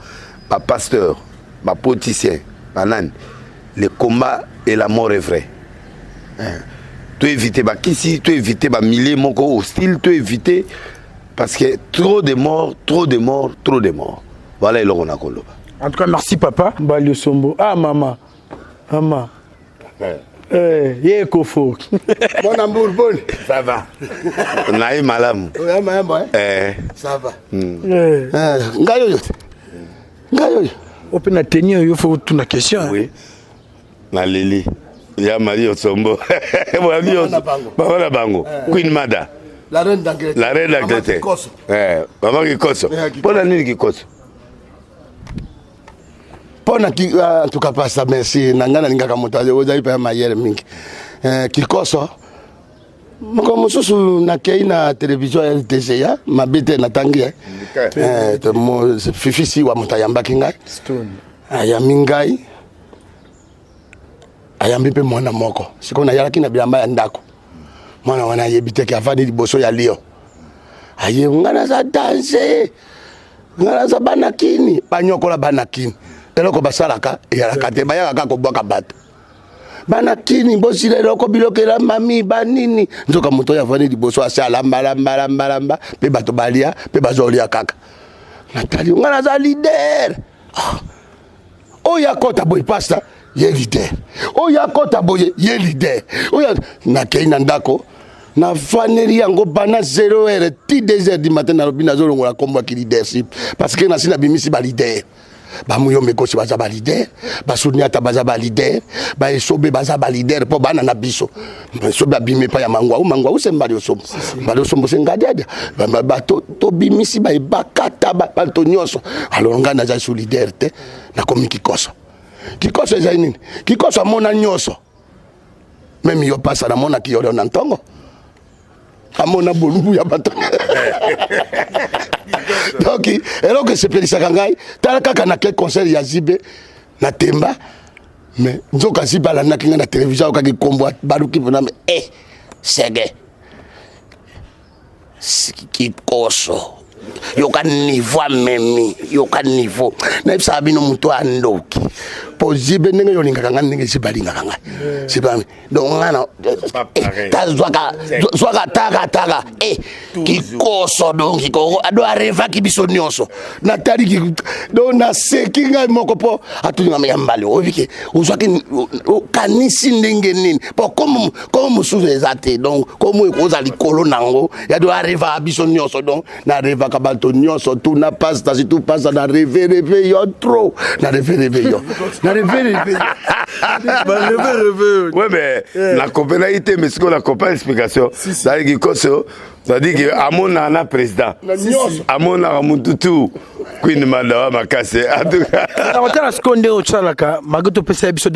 Speaker 2: bapasteur, bapoliticien, banani. Le combat et la mort est vrai, hein. To éviter bakisi, to éviter bamilieu moko hostile, to éviter, parce que trop de morts, trop de morts, trop de morts. Voilà eloko na koloba.
Speaker 4: En tout cas, merci papa Mbalio Sombo. Ah mama, mama. Eh, ye kofo.
Speaker 1: Mwana mbulu, boni?
Speaker 2: Ça va, naye malamu.
Speaker 1: Oyamba yamba?
Speaker 2: Eh.
Speaker 1: Ça va.
Speaker 4: Eh.
Speaker 1: Ngai oyo te, ngai oyo.
Speaker 4: Ope na tenue oyo, faut tuna question, hein.
Speaker 2: Oui, naleli ya Marie Osombo.
Speaker 1: Mama na bango.
Speaker 2: Mama na bango, Queen Mada.
Speaker 1: La reine d'Angleterre.
Speaker 2: La reine d'Angleterre.
Speaker 1: Kikoso.
Speaker 2: Eh, mama Kikoso.
Speaker 1: Eh, Kikoso.
Speaker 2: Mpona nini Kikoso?
Speaker 1: Mpo na en tout cas pasa, merci na ngai. Nalingaka moto ozali mpe ya mayele mingi. Kikoso, moko mosusu nakei na télévision ya RTGA, mabe te natangi ye. Fifi Siwa moto ayambaki ngai.
Speaker 4: Stone.
Speaker 1: Ayambi ngai, ayambi mpe mwana moko. Sikoyo nayalaki na bilamba ya ndako. Mwana wana ayebi teke avandi liboso ya lio aye: "Ngai naza danger, ngai naza bana kini." Banyokola bana kini, eloko basalaka eyalaka te, bayaka kaka kobwaka bato. Bana kini, bosila eloko, biloko elambami banini. Nzoka moto oyo avandi liboso asi alambalambalambalamba mpe bato balia mpe bazolia kaka. Natali: "Ngai naza leader." Ah. Oyo akɔta boye, pasta ye leader, oyo akɔta boye, ye leader oyo. Nakei na ndako, nafaneli yango bana 0 heure ti 2 heures du matin. Nalobi nazolongola nkombo ya leadership parce que nasi nabimisi baleader. Bamuyombe kosi baza baleader, basuniata baza baleader, baesobe baza baleader, mpo bana na biso esobe abimi epai ya Mangwau. Mangwau se Mbali Osombo, Mbali Osombo se Ngadiadia. Bato tobimisi baebakata bato nyonso. Alors ngai naza su leader te, nakomi Kikoso. Kikoso ezali nini? Kikoso amona nyonso, même yo pasa namonaki yo na ntongo, amona bolumbu ya bato. Donc eloko esepelisaka ngai, tala kaka nake concert ya Zibe na Temba, mais nzoka Zibe alandaki ngai na télévision, ayokaki kombo, baluki mpona me sege Kikoso. Yoka niveau amemi, yoka niveau. Nayebisaka bino, moto andoki mpo Zibe ndenge yo olingaka ngai, ndenge Zibe alingaka ngai Zibe, donc nga na tazwaka zwaka taka taka Kikoso. Donc ado arevaki biso nyonso. Natali, donc naseki ngai moko mpo atuninga ya mbali oyebi ke ozwaki okanisi ndenge nini, mpo komo mosusu eza te. Donc komo ekozala likolo nango ya do arevaka biso nyonso. Donc narevaka bato nyonso tu na pasta, surtout pasta na rêve rêve yo trop, na rêve rêve yo, na rêve rêve.
Speaker 2: Ouais, mais nakomprenaki te, mais sikoyo nakomprendre explication. C'est-à-dire Kikoso, c'est-à-dire que amonaka na président, amonaka mutu tu. Queen Madawa makasi en tout cas.
Speaker 4: Nakotala sikoyo ndenge osalaka malgré topesa biso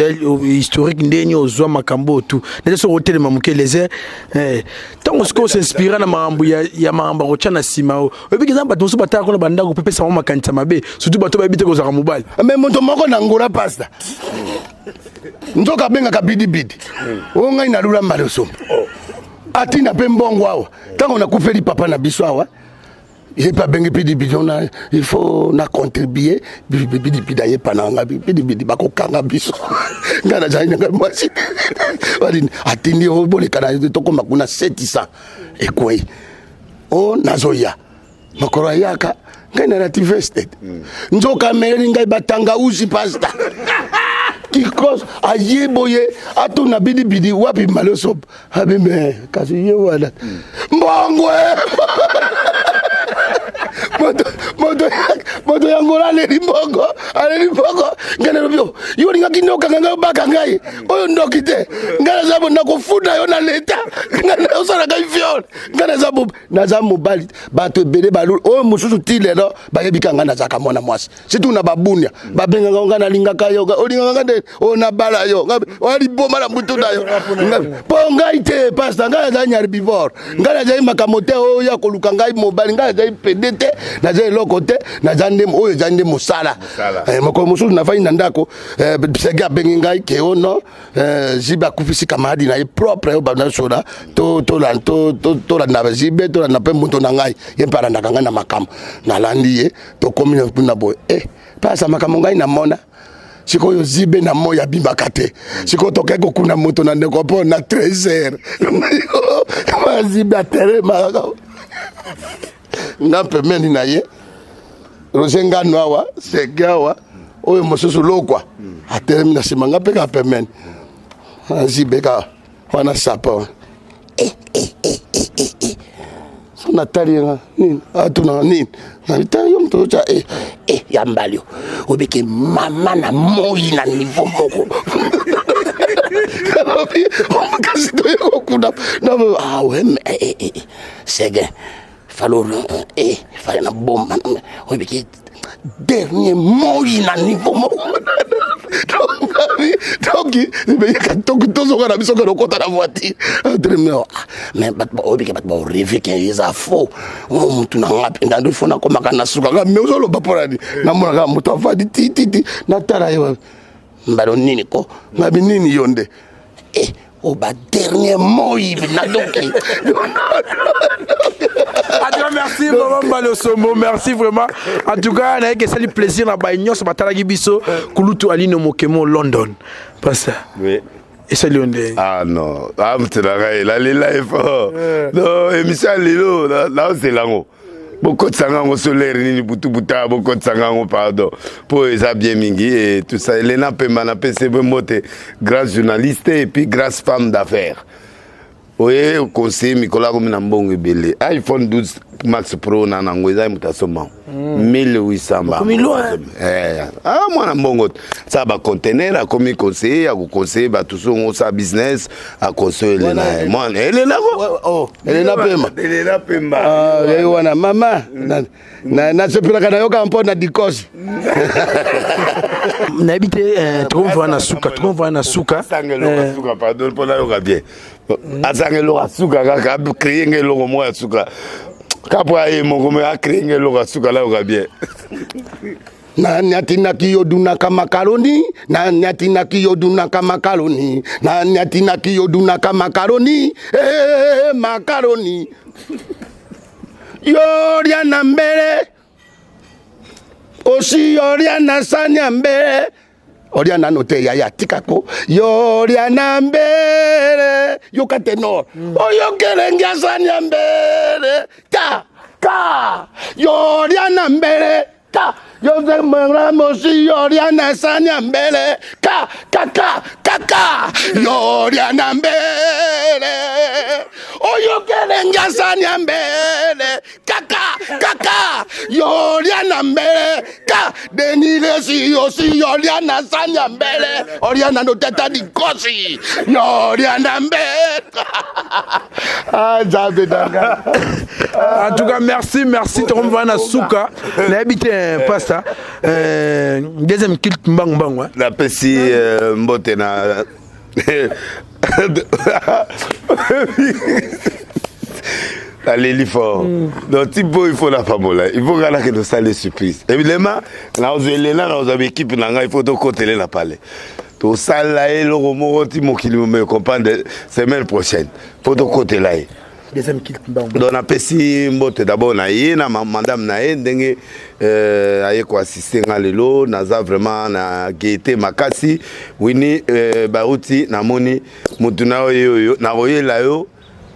Speaker 4: historique ndenge ozwa makambo oyo tu nete soki otelema moke leser ntango sikoyo osinspira na makambo ya makambo ya kotya na nsima oyo oyebiki eza bato mosusu batala kuna bandako mpe pesa bango makanisa mabe surtout bato bayebi te kozalaka mobali.
Speaker 1: Mais moto moko na Angola, pasta, nzoka abengaka bidibidi oyo ngai nalula mbala osomba atinda mpe mbongo awa. Ntango nakufeli papa na biso awa, ye mpe abengi bidibidi ona, il faut na contribuer. Bidibidi ayepa na nga, bidibidi bakokanga biso, ngai nazali nanga mwasi. Atindi boleka na tokóma kuna 700 ekwei o nazoya. Mokolo ayaka, ngai nalati veste, nzoka ameleli ngai batanga usi. Pasta kikos aye boye, atuna bidibidi wapi malosopo abime, kasi ye wana mbongo. Moto yango aleli mbongo, aleli mbongo. Ngai nalobi: yo olingaki nde okanga ngai, obaka ngai oyo ndoki te. Ngai naza bo nakofuta yo na leta, ngai osala ngai viol. Ngai naza mobali. Bato ebele balulu oyo mosusu ti lelo bayebi ka ngai nazalaka mwana mwasi, surtout na babunia babengaka ngai nalingaka yo, olingaka ngai nde oyo nabala yo oya liboma na mutu na yo. Mpo ngai te, pasta, ngai nazali herbivore, ngai nazali makambo te oyo ya koluka ngai mobali. Ngai nazali pédé te, nazali eloko te, naza nde oyo ezali nde mosala. Mokolo mosusu nafandi na ndako, sege abengi ngai ke o non, Jibe akufisi camarade na ye propre oyo banasola. Tolanda Jibe, tolanda mpe moto na ngai, ye mpe alandaka ngai na makambo. Nalandi ye, tokomi kuna boye, pasa makambo ngai namona sikoyo zibe na moi abimaka te. Sikoyo tokei kokunda moto na ndeko mpo na 13 heures zibe atelemaka nga pembeni na ye, Roger Ngano awa, sege awa, oyo mosusu lokwa atelemi na nsima, nga mpe kaka pembeni zibe kaka wana sapa wana. So natali ye nga nini, atunaka nini, nabitali yo moto otya ya mbali oyo obeke mama na moi na niveau moko. Nalobi kasi toye kokunda. Ah ouais, mais sege falo fale na bomba oyebiki dernier moi na niveau moko. Donc beyaka tozonga na biso kende okota na voiture, mais bato oyebike bato baorêver ke eza faux. Mutu na nga mpenza ndo ifo nakomaka na suka nga, mais ozoloba mpo nani? Namonaka moto avandi tititi, natala ye mbalo nini ko ngabi nini yo nde o ba dernier moi na doki.
Speaker 4: En tout cas, merci Maman Mbalo Sombo, merci vraiment. En tout cas, na esali plaisir na ba nyonso batalaki biso kulutu Alino Mokemo London. Pasta.
Speaker 2: Oui.
Speaker 4: Esali yo nde?
Speaker 2: Ah non, ah moto na ngai nalela ye fort. Non, émission ya lelo naozela yango, bokotisanga yango solaire nini butu-buta, bokotisanga yango pardon, mpo eza bien mingi et tout ça. Elena Pemba, napesi pe mbote, grand journaliste et puis grâce femme d'affaires oye conseiller. Mikolo akomi na mbongo ebele, iPhone 12 Max Pro na nango eza ye moto asomba 1800 ba.
Speaker 4: Okomi loin.
Speaker 2: Ah, mwana mbongo sala bacontener, akomi conseiller ya koconseiller bato songo osala business, aconseille Elena ye mwana Elena ko.
Speaker 1: Oh, Elena Pemba.
Speaker 2: Elena Pemba.
Speaker 1: Ah, ye wana mama nasepelaka nayoka mpo na dikosi.
Speaker 4: Nayebi te, tokomvaa na suka, tokomvaa na suka.
Speaker 2: Asanga eloko ya suka, pardon, mpo nayoka bien. Asanga eloko ya suka kaka, acréer nga eloko moko ya suka kaka mpo aye moko me acréer nga eloko ya suka, nayoka bien.
Speaker 1: Nani atinaki yo dunaka makaroni? Nani atinaki yo dunaka makaroni? Nani atinaki yo dunaka makaroni? Eh, makaroni yoria na mbele osi yoria na sani ya mbele olia nano te yaya, tikako yoria na mbele, yoka tenor oyokelenge ya sani ya mbele ta ka yoria na mbele ka yomosi yoria na sani ya mbele ka ka ka ka ka yoria na mbele oyokelenge ya sani ya mbele kaka kaka yoria na mbele ka. Denis Lesi osi olia na sani ya mbele olia na notata dikosi yo olia na mbele ah nzambe nanga
Speaker 4: en tout cas merci merci tokomvana na suka nayebi te pasta euh, deuxième culte mbangu mbangu
Speaker 2: napesi euh, mbote na naleli fort mm. donc ti mpo il faut napambola il faut ngai nakende osala surprise évidemment nakozwa elena nakozwa baekipe na ngai il faut tokotele na palais tosala ye eloko moko ti mokili me comprendre semaine prochaine mpo tokotela ye
Speaker 4: deuxième culte mbangu
Speaker 2: donc napesi mbote d'abord na ye na madame na ye ndenge euh, aye koassiste nga lelo naza vraiment na gaieté makasi wini euh, bauti namoni motu na yo ye oyo nakoyela yo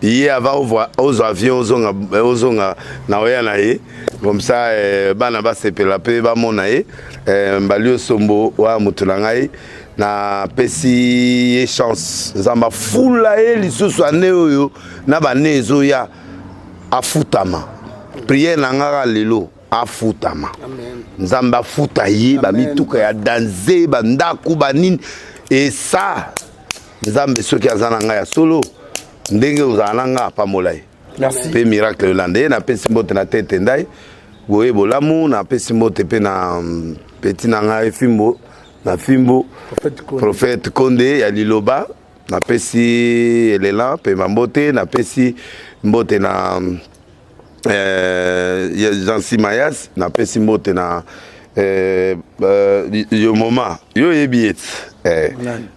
Speaker 2: ye avant ozwa avion ozonga ozonga nakoya na ye comme ça euh, bana basepela mpe bamona ye euh, mbali osombo wa motu na ngai napesi ye chance nzambe afula ye lisusu ane oyo na bane ezoya afutama priere na nga kaka lelo afutama nzambe afuta ye bamituka ya danze bandako banini esa nzambe soki aza na ngai ya solo ndenge ozala na ngai apambola ye mpe miracle elanda ye napesi mbote na tete ndai boye bolamu napesi mbote mpe na mm, peti na ngai fimbo na fimbo prophète konde ya liloba napesi elela pema mbote napesi mbote na euh, Jansi Mayas napesi mbote na euh, euh, yo moma yo oyebi ye ti eh,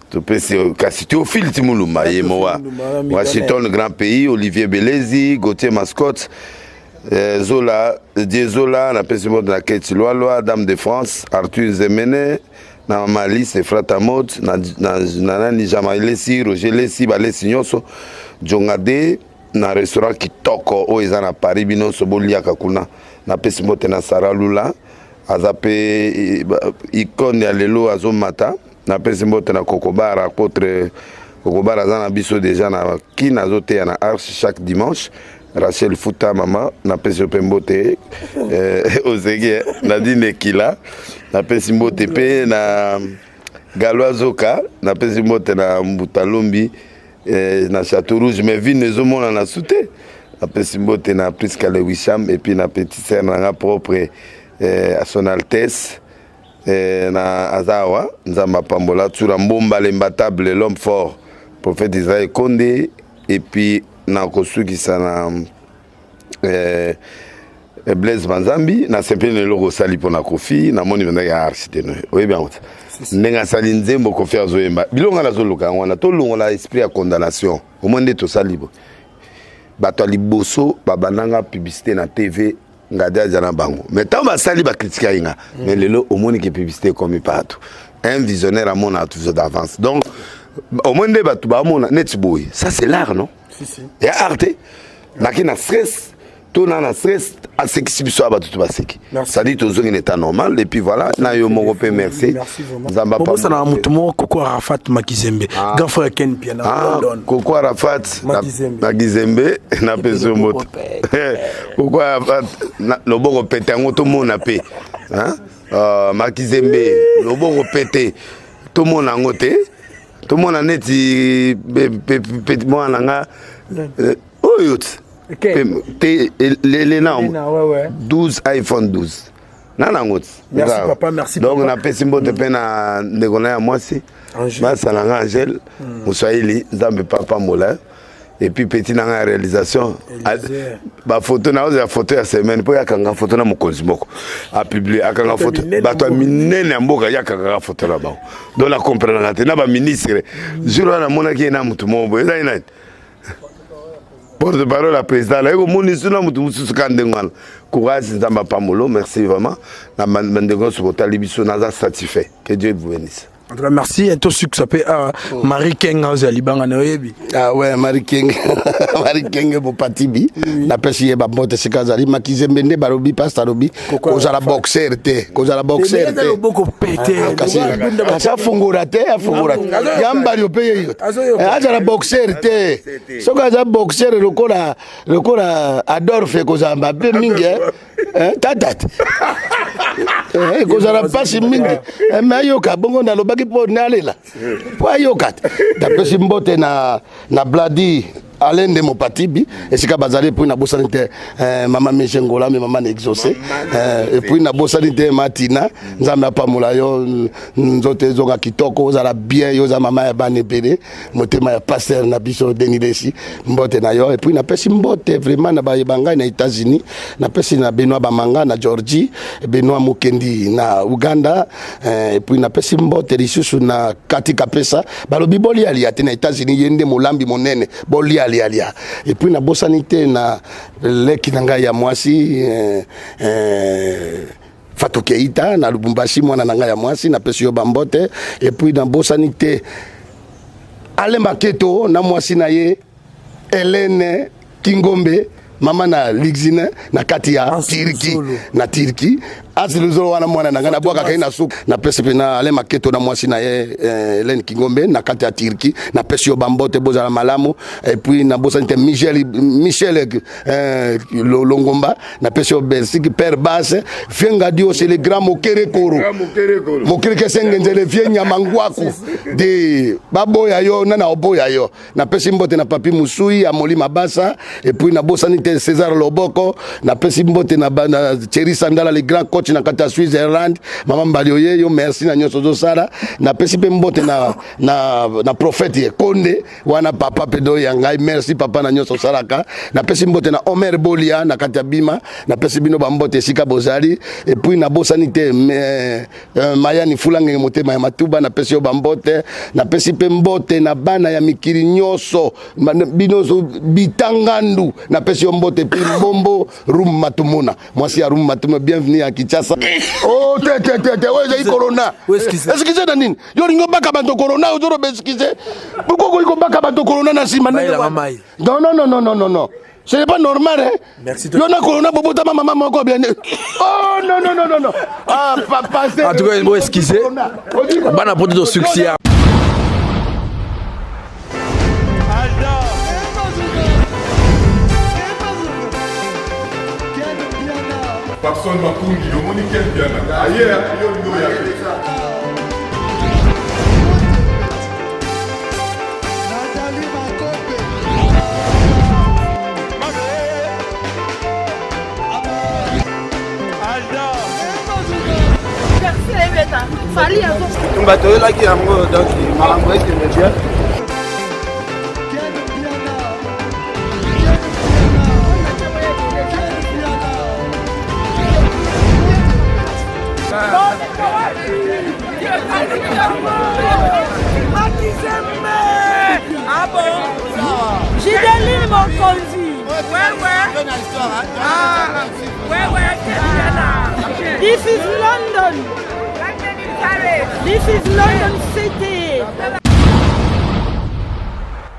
Speaker 2: topesi kasi Théophile Timulumba ye mowa Washington grand pays Olivier Belezi Gauthier Mascotte eh, Zola Die Zola napesi mbote na Kate Lwalwa Dame de France Arthur Zemene na mama Alice Efrata Mode na, na, na nani Jean-Marie Lesi Roger Lesi balesi nyonso Jongade na restaurant kitoko oyo eza na Paris bino nyonso boliaka kuna napesi mbote na Sarah Lula aza mpe eh, icone ya lelo azomata napesi mbote na Kokobara apôtre Kokobara aza na biso deja na Kin azoteya na Arche chaque dimanche Rachel Futa mama napesi yo mpe mbote eh, ozeki eh, Nadine Ekila napesi mbote mpe na Galois Zoka napesi mbote na Mbuta Lumbi eh, na Chateau Rouge mais vino ezomonana su te napesi mbote na Prisca Lewisham et puis na petite sœur na nga propre eh, à son altesse eh, na aza awa nzambe apambola tsura mbomba l'imbattable l'homme fort prophète Israël Konde et puis nakosukisa na eh, eh, Blaise Banzambi nasepeli na eloko osali mpo na Kofi namoni mpenza ya architecte oyebi yango te ndenge asali nzembo Kofi azoyemba biloko ngai nazoluka yango wana tolongola esprit ya condamnation omoi nde tosali bo bato ya liboso babandanga publicité na tv ngadi aza na bango mais ntango basali bakritikaki nga mais lelo omoni ke publicité ekomi partout un visionnaire amonaka toujours d'avance donc omoi nde bato bamona neti boye ça c'est l'art non si, si. ya art te naki na stress to na na stress asekisi biso ya bato to baseki c'est-à-dire tozongi na état normal et puis voilà na yo moko mpe merci
Speaker 4: nzambe apambola moto moko koko arafat makizembe ah. grand frère ken piana
Speaker 2: ah, koko arafat makizembe napesi yo moto koko arafat loboko pete yango tomona mpe euh, makizembe loboko pete tomona yango te tomona neti mwana na nga euh, oyo te lelena 12 iphone 12 na nango ti donc napesi mbote mpe na ndeko na ya mwasi basala nga angele hmm. moswahili nzambe papambola et puis petit na nga ya réalisation bafoto na ozela foto ya semaine mpo yakanga foto na mokonzi moko apublie akanga foto bato ya minene ya mboka yakangaka foto na bango donc na comprenaka te na baministre jour wana namonaki ye na motu moko boye ezali nani porte parole ya président naye komoni na motu mosusu ka ndenge wana courage nzambe apambolo merci vraiment na bandeko nyonso botali biso naza satisfait que dieu vous bénisse
Speaker 4: En tout cas, merci. Et tout succès à oh. Marie Kenga aux Libanga na oyebi.
Speaker 1: Ah ouais, Marie Kenga. Marie Kenga bopatibi. Na pesi ye ba mbote sika zali makizembe nde balobi pastor lobi kozala boxer te, kozala boxer te.
Speaker 4: Loboko pete.
Speaker 1: Ah, kasi kasi afungura te, afungura. Yamba yo pe ye. Eh, azala boxer te. Soki aza boxer lokola lokola Adolphe kozala mabe mingi eh. Eh, tata te eh, ekozala mpasi mingi eh, me ayoka bongo nalobaki mpo nalela mpo ayoka te napesi mbote na, na bladi alende mopatibi esika bazali epuis nabosani te eh, mama meje ngola me mama na exaucé eh, epuis nabosani te matina nzambe apamola yo nzoto ezonga kitoko ozala bien yo oza mama ya bana ebele motema ya pasteur na biso Denis Lesi mbote na yo et puis napesi mbote vraiment na bayeba ngai na États-Unis napesi na Benoît Bamanga na Georgie Benoît Mukendi na Ouganda eh, et puis napesi mbote lisusu na Kati Kapesa balobi bolialia te na États-Unis ye nde molambi monene bolialialia et puis nabosani te na leki na ngai ya mwasi eh, eh, Fatou Keita na Lubumbashi mwana na ngai ya mwasi napesi yo bambote et puis nabosani te Alain Maketo na mwasi na ye Helène Kingombe mama na Lixine na kati ya Turquie na Turquie asi luzolo wana mwana na ngai nabwakaka ye na suka napesi mpe na Alain Maketo na mwasi na ye eh, Helène Kingombe na kati ya Turquie napesi yo bambote bozala malamu et puis nabosani te Michel Michel eh, Longomba napesi yo belgique père basse vieux ngadio c'est le grand mokere koro mokere kesengenzele vieux nyama ngwaku de baboya yo nana oboya yo napesi mbote na papi musui amoli mabasa et puis nabosani te césar loboko napesi mbote na, na thierry sandala le grand coach na kati ya switzerland mama mbali oye yo merci na nyonso ozosala napesi mpe mbote na, na, na prophète ye konde wana papa pedo ya ngai merci papa na nyonso osalaka napesi mbote na omer bolia na kati ya bima napesi bino bambote esika bozali epuis nabosani te me, euh, mayani fulangenge motema ya matuba napesi yo bambote napesi mpe mbote na bana ya mikili nyonso bino bitangandu napesi yo mbote epuis mbombo rum matumona mwasi ya rum matumona bienvenue ya kinshasa oh te te te te oyo ezali corona excuse na nini yo olingi obaka bato corona ozoloba excuse pourquoi okoki kobaka bato corona na nsima ndenge non non non non non non ce n'est pas normal hein
Speaker 4: Merci
Speaker 1: yo na corona bobotama mama moko bien oh non non non non non ah papa
Speaker 4: en tout cas bon excusez bana poto to succès
Speaker 6: Papson Makungi, omoni Ken Mpiana aye yo olingi oya te.
Speaker 7: Bitumba toyelaki yango donc makambo ekende bien.
Speaker 8: Gideline Mokonzi. Ouais, ouais. Ah, ouais, ouais. This is London. This is London City.